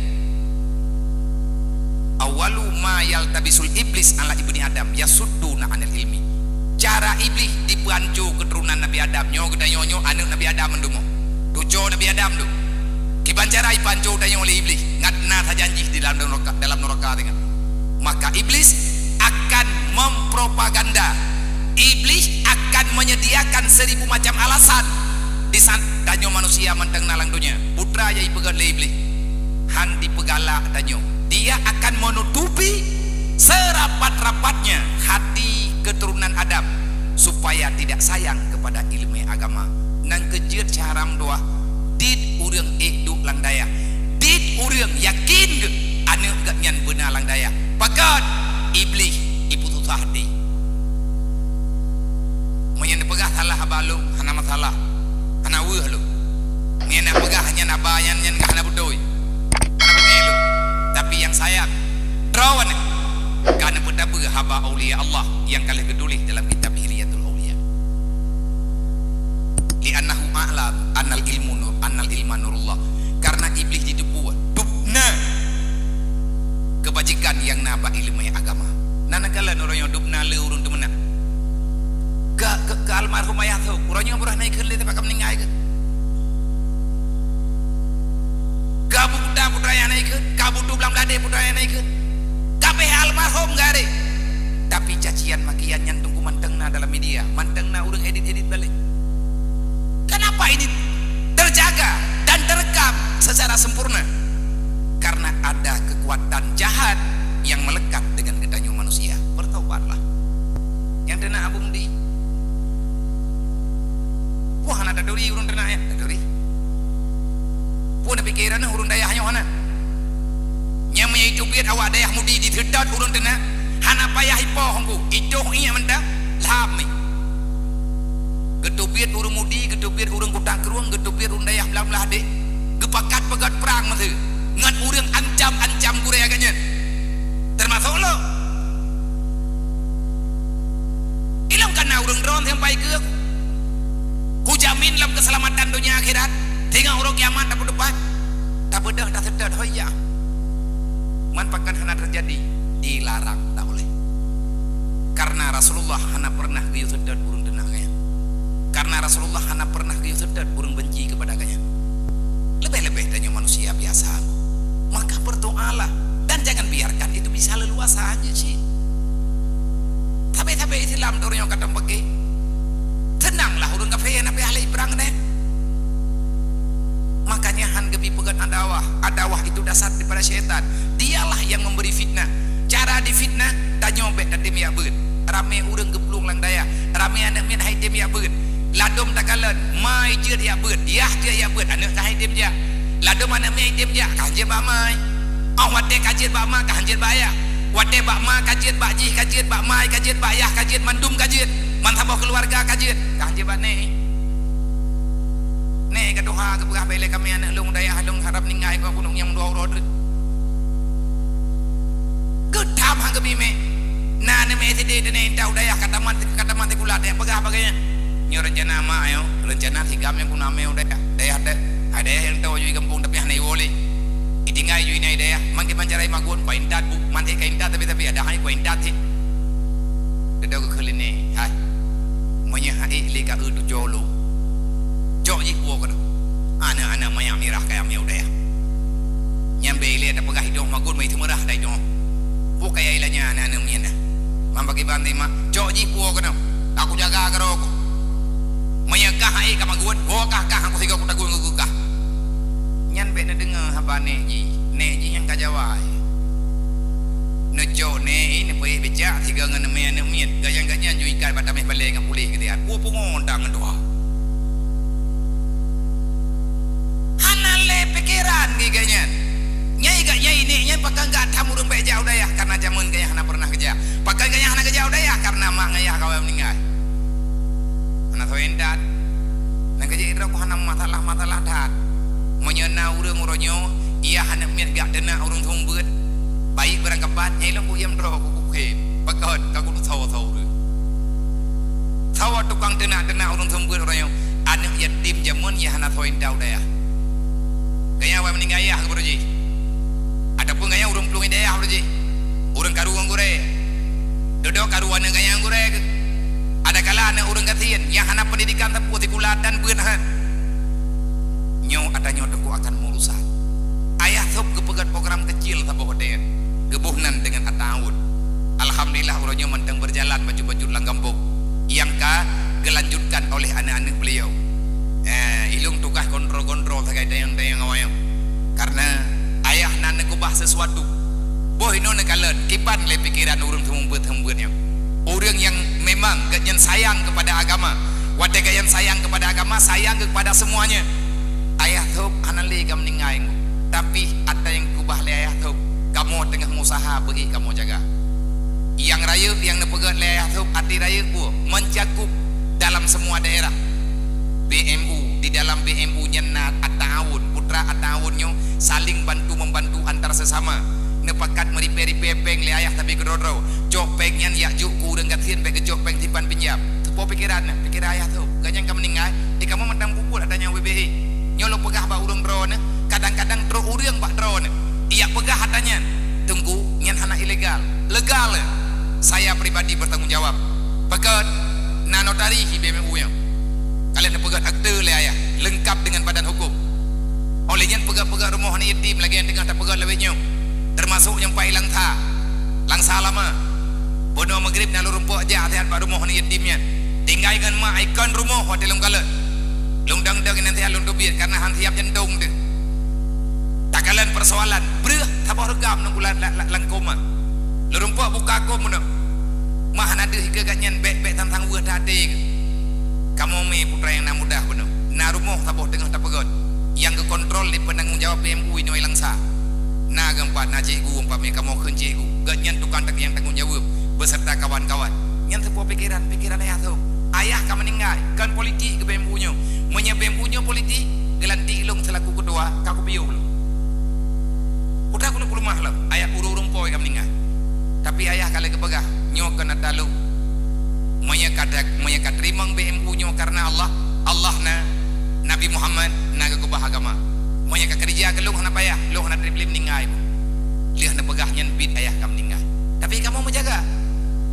"Awwalu ma yaltabisul iblis ala ibni Adam yasuddu na anil ilmi." Cara Iblih dipeuhanco keuturonan Nabi Adam. Nyoe geutanyoe nyoe aneuëk Nabi Adam mandum. Cucoe Nabi Adam tu. Kiban cara ipeuhanco tanyoe lé Iblih, ngat na sajan jih di dalam nuraka, dalam nuraka teuh nyan. Maka Iblis akan mempropaganda. Iblih akan menyediakan seribu macam alasan. Di san-, tanyoe manusia mantong na lam donya. Putra nyang ipeugét lé Iblih. Han dipeugalak tanyoe. Dia akan menutupi serapat-rapatnya hati keturunan Adam supaya tidak sayang kepada iéleumé agama. Nyang keujeuet cara meutuah, dit ureuëng ék duek lam dayah. Dit ureuëng yakin geuh aneuëk geuh nyan beuna lam dayah. Pakon? Iblih ipeususah até. Meunyoe neupeugah salah haba lôn, hana masalah. Hana weueh lôn. Meunyoe neupeugah nyan haba nyan, nyan hana beutôi. Hana beungéh lôn. Tapi nyang sayang, droeneueh ka neupeutabeueng haba aulia Allah nyang ka lheueh geutuléh dalam kitab Hilyatul Auliya. "Li'annahu a'lam annal ilmu nur, annal ilma nurullah." Karena Iblih jiteupeue dubna keubajikan nyang na bak iéleumé agama. Na neukalon uroe nyoe dubna le ureuëng teumeunak. Ka, ka, ka almarhum Ayah Thok, uroe nyoe beurah na ikheun lé, tapi ka meuninggai keuh. Ka Abu Kuta putra nyang na ikheun, ka Abu Tub lam Bladeh putra nyang na ikheun. Ka béh almarhum gare. Tapi cacian makian nyan teungku mantong na dalam media, mantong na ureuëng edit-edit balek. Kenapa ini terjaga dan terekam secara sempurna? Karena ada kekuatan jahat yang melekat dengan geutanyoe manusia. Bertobatlah. Nyang teunak Abu Mudi. Wah, hana taturi ureuëng teunak nyan, taturi. Peue neupiké droeneueh ureuëng dayah nyoe hana? Nyang meunyoe teubiet awak dayah Mudi di Seutôt ureuëng teunak, hana payah ipoh Teungku, itoh iék mantong, lham mi. Geuteubiet ureuëng Mudi, geuteubiet ureuëng Kuta Krueng, geuteubiet ureuëng dayah blaih-blaih deh, geupakat peugöt prang meuseu ngon ureuëng ancam-ancam gurée geuh nyan, teumasok lôn. Ilôn ka na ureuëng droe sampai keu kujamin lom keuseulamatan donya akhirat, teungoh uroe kiamat tapeuteupat, tabeudôh taseutôt, hoi ya. Man pakon hana teujadi, dilarang, tak boleh. Karena Rasulullah hana pernah geuyue seutôt ureuëng teunak geuh nyan. Karena Rasulullah hana pernah geuyue seutôt ureuëng benci kepada geuh nyan. Leubeh-leubeh tanyoe manusia biasa. Maka berdoalah dan jangan biarkan itu bisa leluasa hanya cit. Sabe-sabe Islam droe nyoe ka teumeuke. Seunanglah ureuëng kafé na pih ahli prang deh. Makanya han geubi peugöt adawah. Adawah itu dasar daripada syaitan. Dialah yang memberi fitnah. Cara difitnah, tanyoe bék tatem jak beuet. Ramé ureuëng geuplueng lam dayah. Ramé aneuëk miet han item jak beuet. Ladom takalon, ma jeuet jak beuet, yah jeuet jak beuet, aneuëk ka han item jak. Ladom aneuëk miet item jak, ka han jeuet bak ma. Oh, watée ka jeuet bak ma, ka han jeuet bak yah. Watée bak ma ka jeuet, bak jih ka jeuet, bak ma ka jeuet, bak yah ka jeuet, mandum ka jeuet. Man saboh keuluwarga ka jeuet, ka han jeuet bak nèk. Nèk ka tuha geupeugah, "Bèk lé kami aneuëk lôn dayah lôn harab ninggai keu gunong nyang dua uroe treuk." Geutam han geubi mé. Na aneuëk miet S D teuné intat u dayah ka tamat, ka tamat sikula, teupeugah bagaih nyan. Nyoe reuncana mak nyoe, reuncana si gam nyang guna mé u dayah. Dayah deh, hai dayah nyang tho jui gampông tapi hana iwoe lé. Itinggai jui nai dayah, man kiban cara imagun, kuintat bu, man ék ka intat tapi, tapi ada hai kuintat cit. Dudoe geukheun lé nèk, hai. Meunyoe han ék lé ka eu tujoe lôn. Cok jih puwoe keunoe. Aneuëk-aneuëk manyak mirah kaya miyueb dayah. Nyan bèk ilée tapeugah idong magun meuiseumurah dai dong. Puwoe kaya ilanya aneuëk-aneuëk miet nyan. Man pakriban teuma, cok jih puwoe keunoe. Ka kujaga keudroe ku. Meunyoe kah han ék ka magun, woe kah, kah han kusigoe kutagun keu kah. Nyan bèk neudeungoe haba nèk jih. Nèk jih nyang ka jawai. Neucok nèk, neupeuék becak sigoe ngon neumè aneuëk miet. Gajan-gajan ju ikat bak taméh balée ngon puléh keu tiat. Puwoe pungo dang ngon tuha. Hana lé pikeran geuh nyan. Nyai gak nyai nèk nyan pakon gak tham ureuëng bèk jak u dayah karena jameun gaya hana pernah geujak. Pakon gaya hana geujak u dayah karena mak ngayah kawai meuninggai. Hana soe intat. Nyang keujeuet droe ku hana masalah-masalah that. Meunyoe na ureuëng uroe nyoe, ia aneuëk miet gak teunak ureuëng seumeubeuet, baik beurangkapat, nyai lôn kuyém droe ku kukhem. Pakon ka kutusoe-soe ureuëng. Sawa tukang teunak-teunak ureuëng seumeubeuet uroe nyoe, aneuëk yatim jameun ia hana soe intat u dayah. Gaya awai meuninggai ayah keu baroe jih. Ataupun gaya ureuëng plueng i dayah baroe jih. Ureuëng karu ngon gurée. Dudoe karu aneuëk gaya ngon gurée keuh. Ada kala aneuëk ureuëng gasien nyang hana peundidikan sapeue sikula dan beuet han. Nyoe ata nyoe teungku akan meurusan. Ayah Sop geupeugét program keucil saboh watée. Geuboh nan deungon At-Ta'awun. Alhamdulillah uroe nyoe mantong beujalan bacut-bacut lam gampông. Nyang ka geulanjutkan oleh aneuëk-aneuëk beliau. Eh, ilong tugaih kontrol-kontrol sagai dayang-dayang awaknyoe. Karena ayah na neukeubah sesuatu. Boh inoe neukalon, kiban lé pikeran ureuëng seumeubeuet-seumeubeuet nyoe. Ureuëng nyang memang geuhnyan sayang kepada agama. Watée geuhnyan sayang kepada agama, sayang kepada semuanya. Ayah Sop hana lé ka meuninggai ngon. Tapi ata nyang keubah lé Ayah Sop, kamoe teungoh meusaha beu ék kamoe jaga. Nyang rayeuk nyang neupeugét lé Ayah Sop, até rayeuk buet mencakup dalam semua daerah. B M U, di dalam B M U nyan na At-Ta'awun, putra At-Ta'awun nyoe saling bantu-membantu antar sesama. Neupakat meuripée-ripée péng lé ayah sabe keudroe-droe. Cok péng nyan jak jok keu ureuëng gasien bék geucok péng simpan pinjam. Teupeue pikeran, pikeran Ayah Sop. Geuhnyan ka meuninggai, di kamoe mantong peubuet ata nyang wéh-wéh. Nyoe lôn peugah bak ureuëng droeneuh, kadang-kadang trok ureuëng bak droeneuh. Ijak peugah ata nyan, teungku, nyan hana ilegal. Legal, saya pribadi bertanggung jawab. Pakon, na notaris di B M U nyoe. Ka lheueh neupeugét akte lé ayah, leungkap deungon badan huköm. Óh lheueh nyan peugét-peugét rumoh aneuk yatim lagée nyang teungoh tapeugét lawét nyoe, teumasok nyang pai Langsa. Langsa lama. Bunoe meugrib na lôn rumpok jak siat bak rumoh aneuk yatim nyan. Tinggai ngon mak ikon rumoh watée lôn kalon. Lôn dong-dong inan siat lôn teubiet kareuna han siab jantong teuh. Takalon peusoalan, breueh saboh reugam nunggu la-, la-, la-, lam koma. Lôn rumpok buka koma bunoe. Mak hana deuh ikeue geuhnyan bék-bék sang-sang weueh that até keuh. Kamoe mé putra nyang na mudah bunoe. Na rumoh saboh teungoh tapeugét. Nyang geukontrol lé peunanggong jawab B M U inoe Langsa. Na geumpat na cikgu umpamé kamoe kheun cikgu. Geuhnyan Dewan nyang tanggong jaweueb beserta kawan-kawan. Nyan saboh pikeran, pikeran ayah teuh. Ayah ka meuninggai, kon politik geubri bunyueng. Meunyoe bri bunyueng politik, geulantik lôn seulaku ketua, ka kupiôh lôn. Udah keuneuk peuleumah lom, ayah ureuëng-ureuëng po ka meuninggai. Tapi ayah ka lheueh geupeugah, nyoe keuneuk taleueng. Meunyoe ka ta-, meunyoe ka teurimong bri nyoe kareuna Allah, Allah na, Nabi Muhammad na geukeubah agama. Meunyoe ka keurija keu lôn hana payah, lôn hana treb lé meuninggai. Lheueh neupeugah nyan biet ayah ka meuninggai. Tapi kamoe meujaga.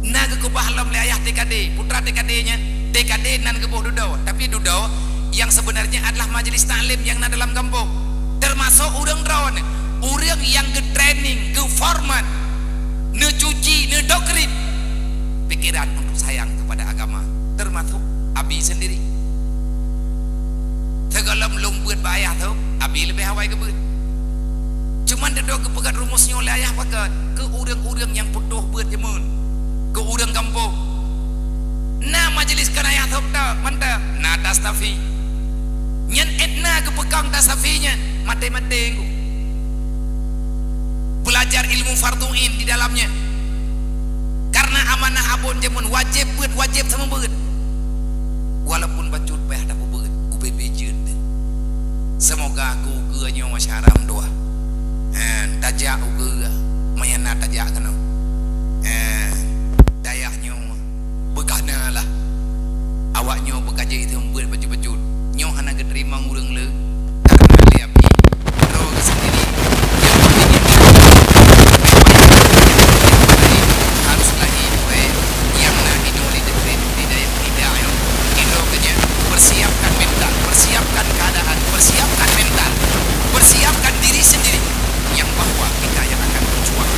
Na geukeubah lom lé ayah T K D, putra T K D nyan, T K D nan geuboh dudoe. Tapi dudoe nyang seubeunarnya adalah majlis taklim nyang na dalam gampông. Teumasok ureuëng droeneuh, ureuëng nyang geutraining, geuformat, neucuci, neudoktrin pikeran untuk sayang keupada agama, teumasok Abi seundiri. Sigohlom lôn beuet bak ayah teuh, Abi leubeh awai geubeuet. Cuman dudoe geupeugah rumus nyoe lé ayah pakat keu ureuëng-ureuëng nyang putôh beuet jameun, keu ureuëng gampông. Na majlis kon ayah teuh mantong, na Tastafi. Nyan étna geupeukong Tastafi nyan, maté-maté ngon belajar ilmu fardhu ain di dalamnya. Karena amanah abon jameun wajéb beuet, wajéb seumeubeuet. Walaupun bacut payah tapeubeuet, ubé-bé jeuet. Seumoga keu ukeue nyoe masyarakat dua. Eh, tajak ukeue, meunyoe na tajak keunoe. Eh, dayah nyoe beukana lah. Awak nyoe beukajak itu beuet bacut-bacut. Nyoe hana geuteurimong ureuëng le. Karena lé Abi, droe sendiri. Harus lahé ureuëng nyang na inoe di dayah, di dayah nyoe. Inoe keu nyan, persiapkan mental, persiapkan keadaan, persiapkan mental, persiapkan diri sendiri. Nyang bahwa kita yang akan berjuang.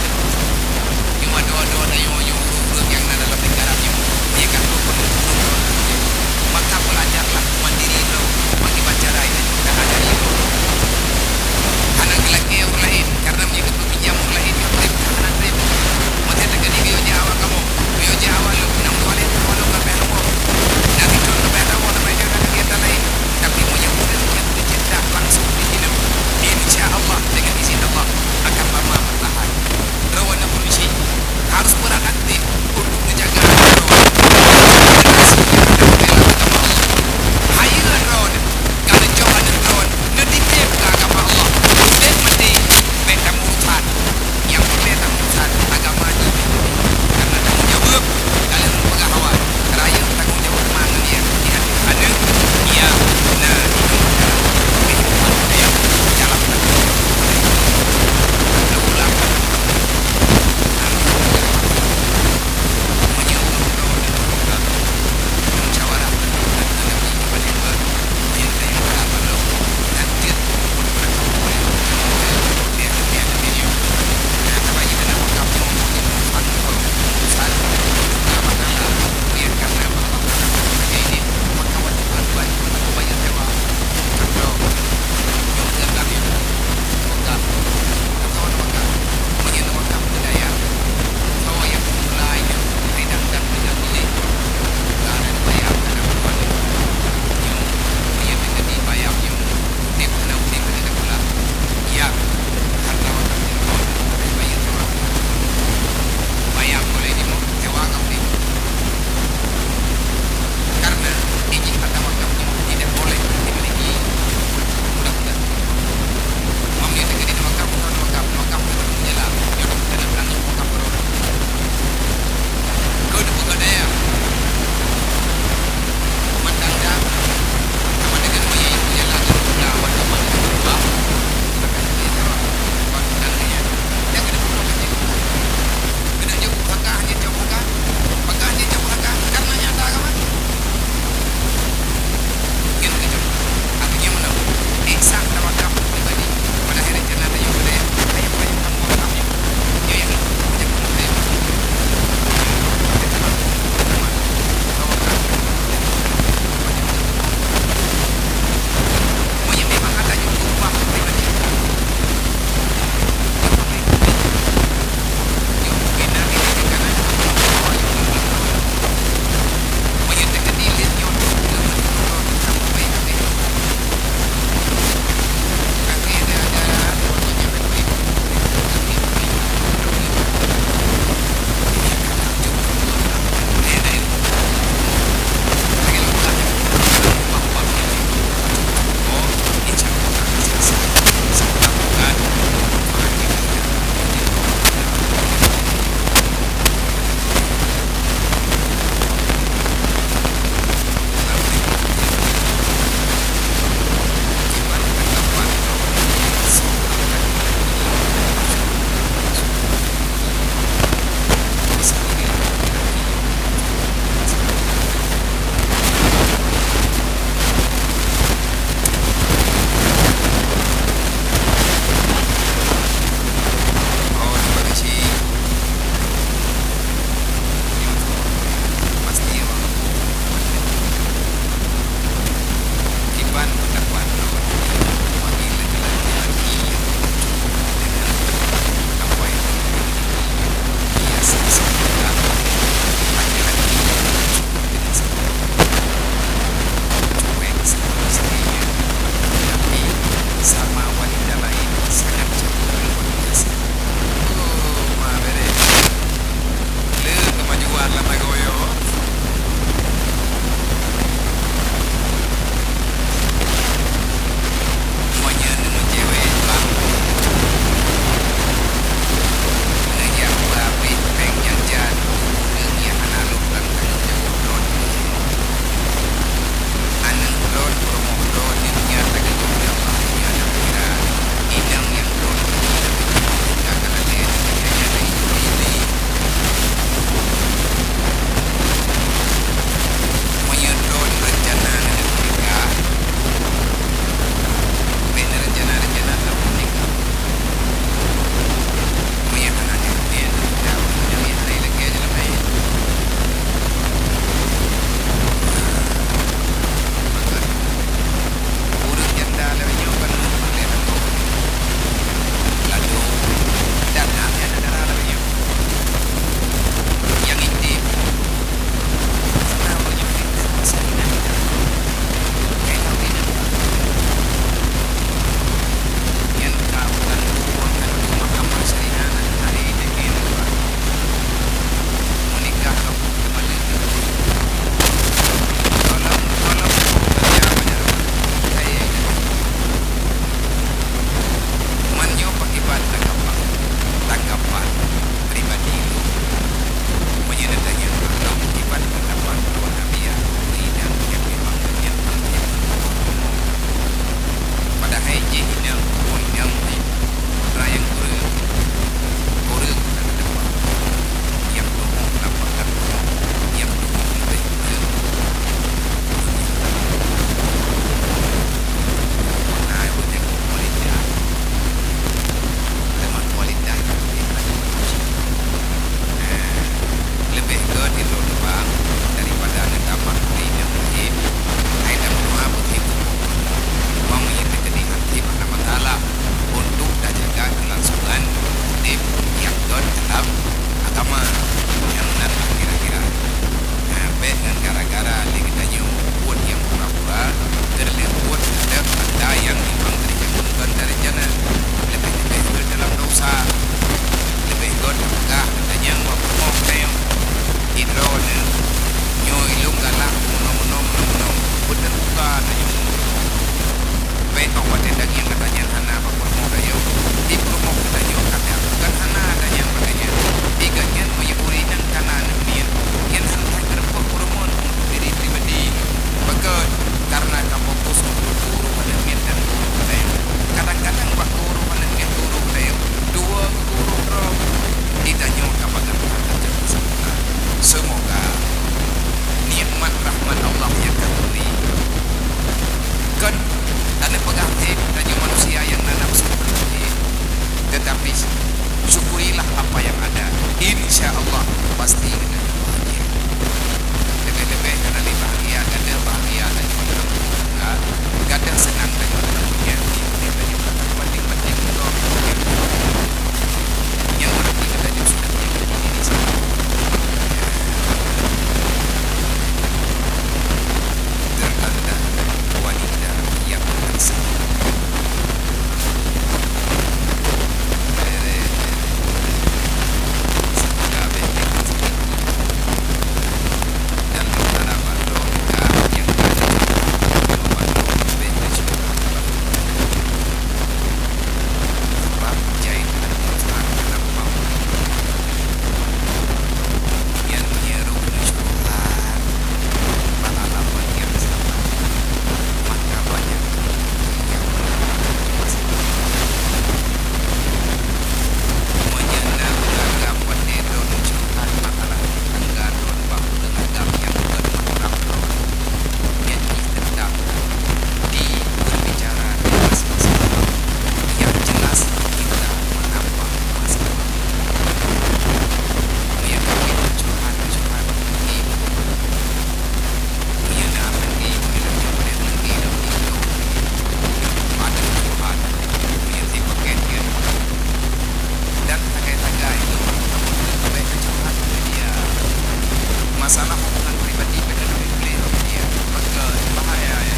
Masalah hubungan pribadi beda duri tuléh, ya, maka bahaya, ya.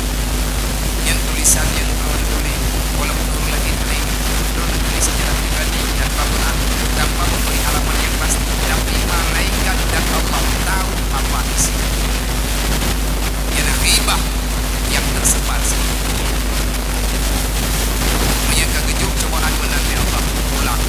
Nyang tulisan nyang droe tuléh, walaupun ureueng laén tuléh, droe tuléh secara pribadi tanpa pernah, tanpa memberi alamat yang pasti, tapi malaikat dan Allah tahu apa isi. Ialah ghibah yang tersebar sendiri. Meunyoe ka geujok cobaan meunan lé Allah, pulang.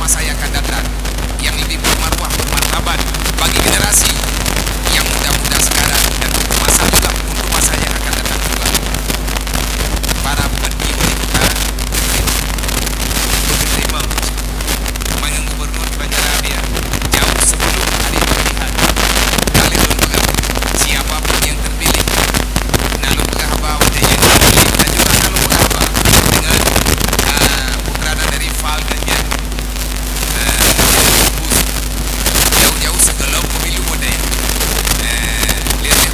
masa yang akan datang, yang lebih bermaruah, bermartabat bagi generasi yang muda-muda sekarang dan untuk masa juga, untuk masa yang akan datang juga. Para bupati wali kota, beutôi memang mangat gubernur Banjarmasin jauh sebelum hari pemilihan. Ka lheueh lôn peugah, siapa pun yang terpilih, na lôn peugah haba watèe nyan terpilih, dan juga na lôn peugah haba dengan, ah, putra dan dari Fal Ganjar. Eh, jauh-jauh sebelum pemilu watèe nyan. Eh, lé-lé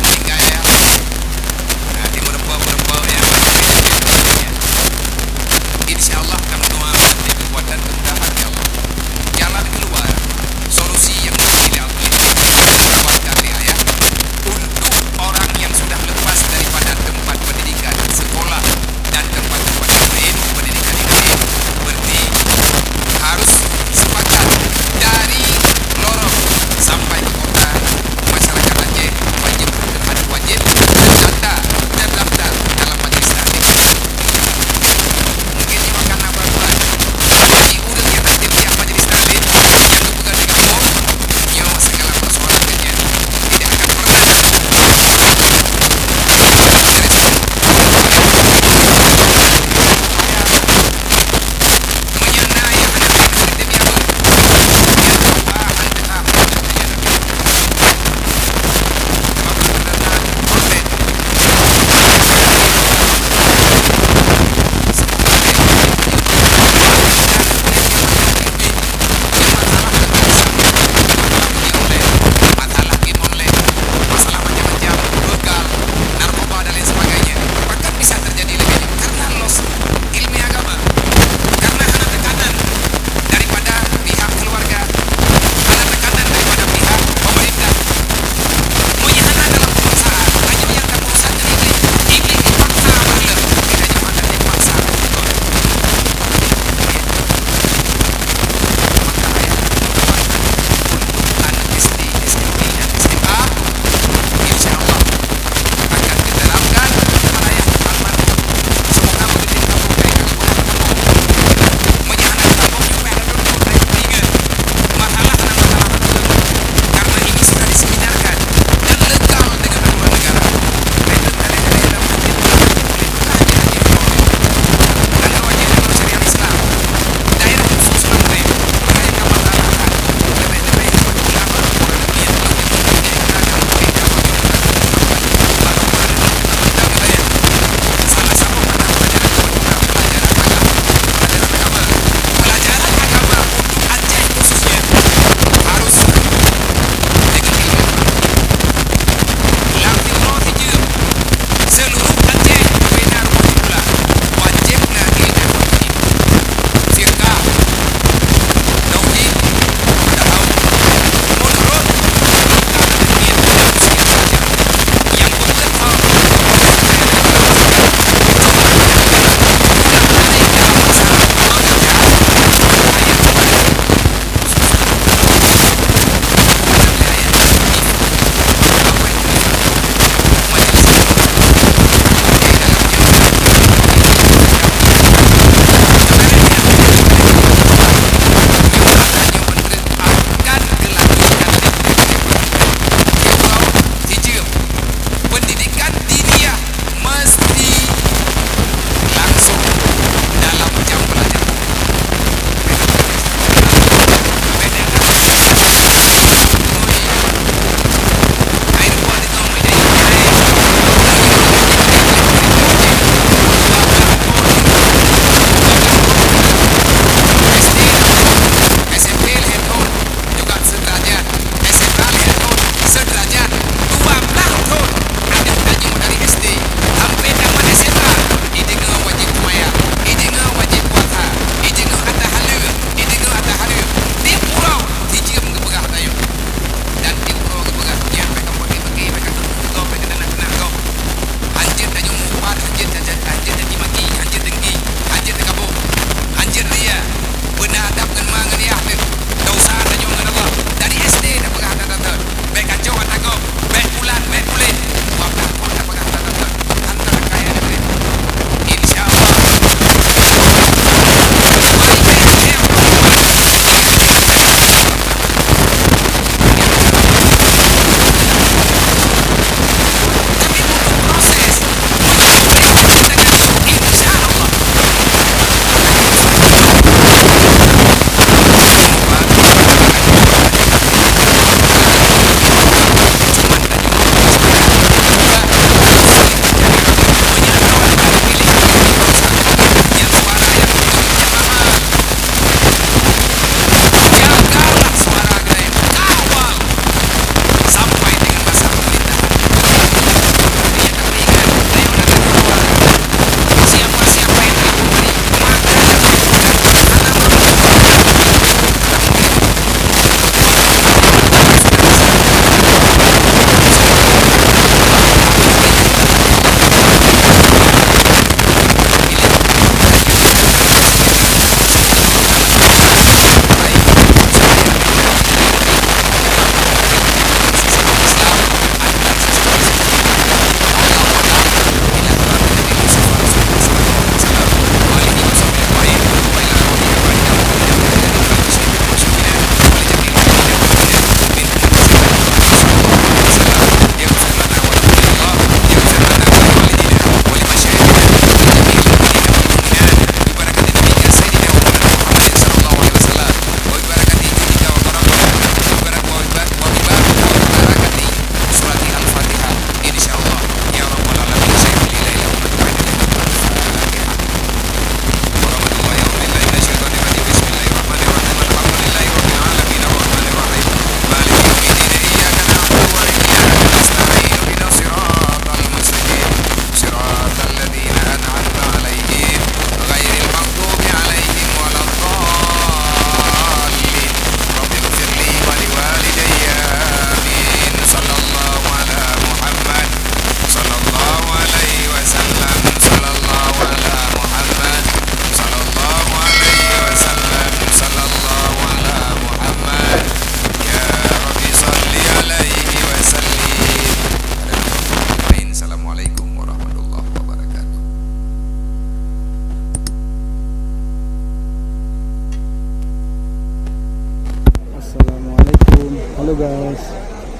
Halo guys,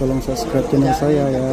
tolong subscribe channel saya ya.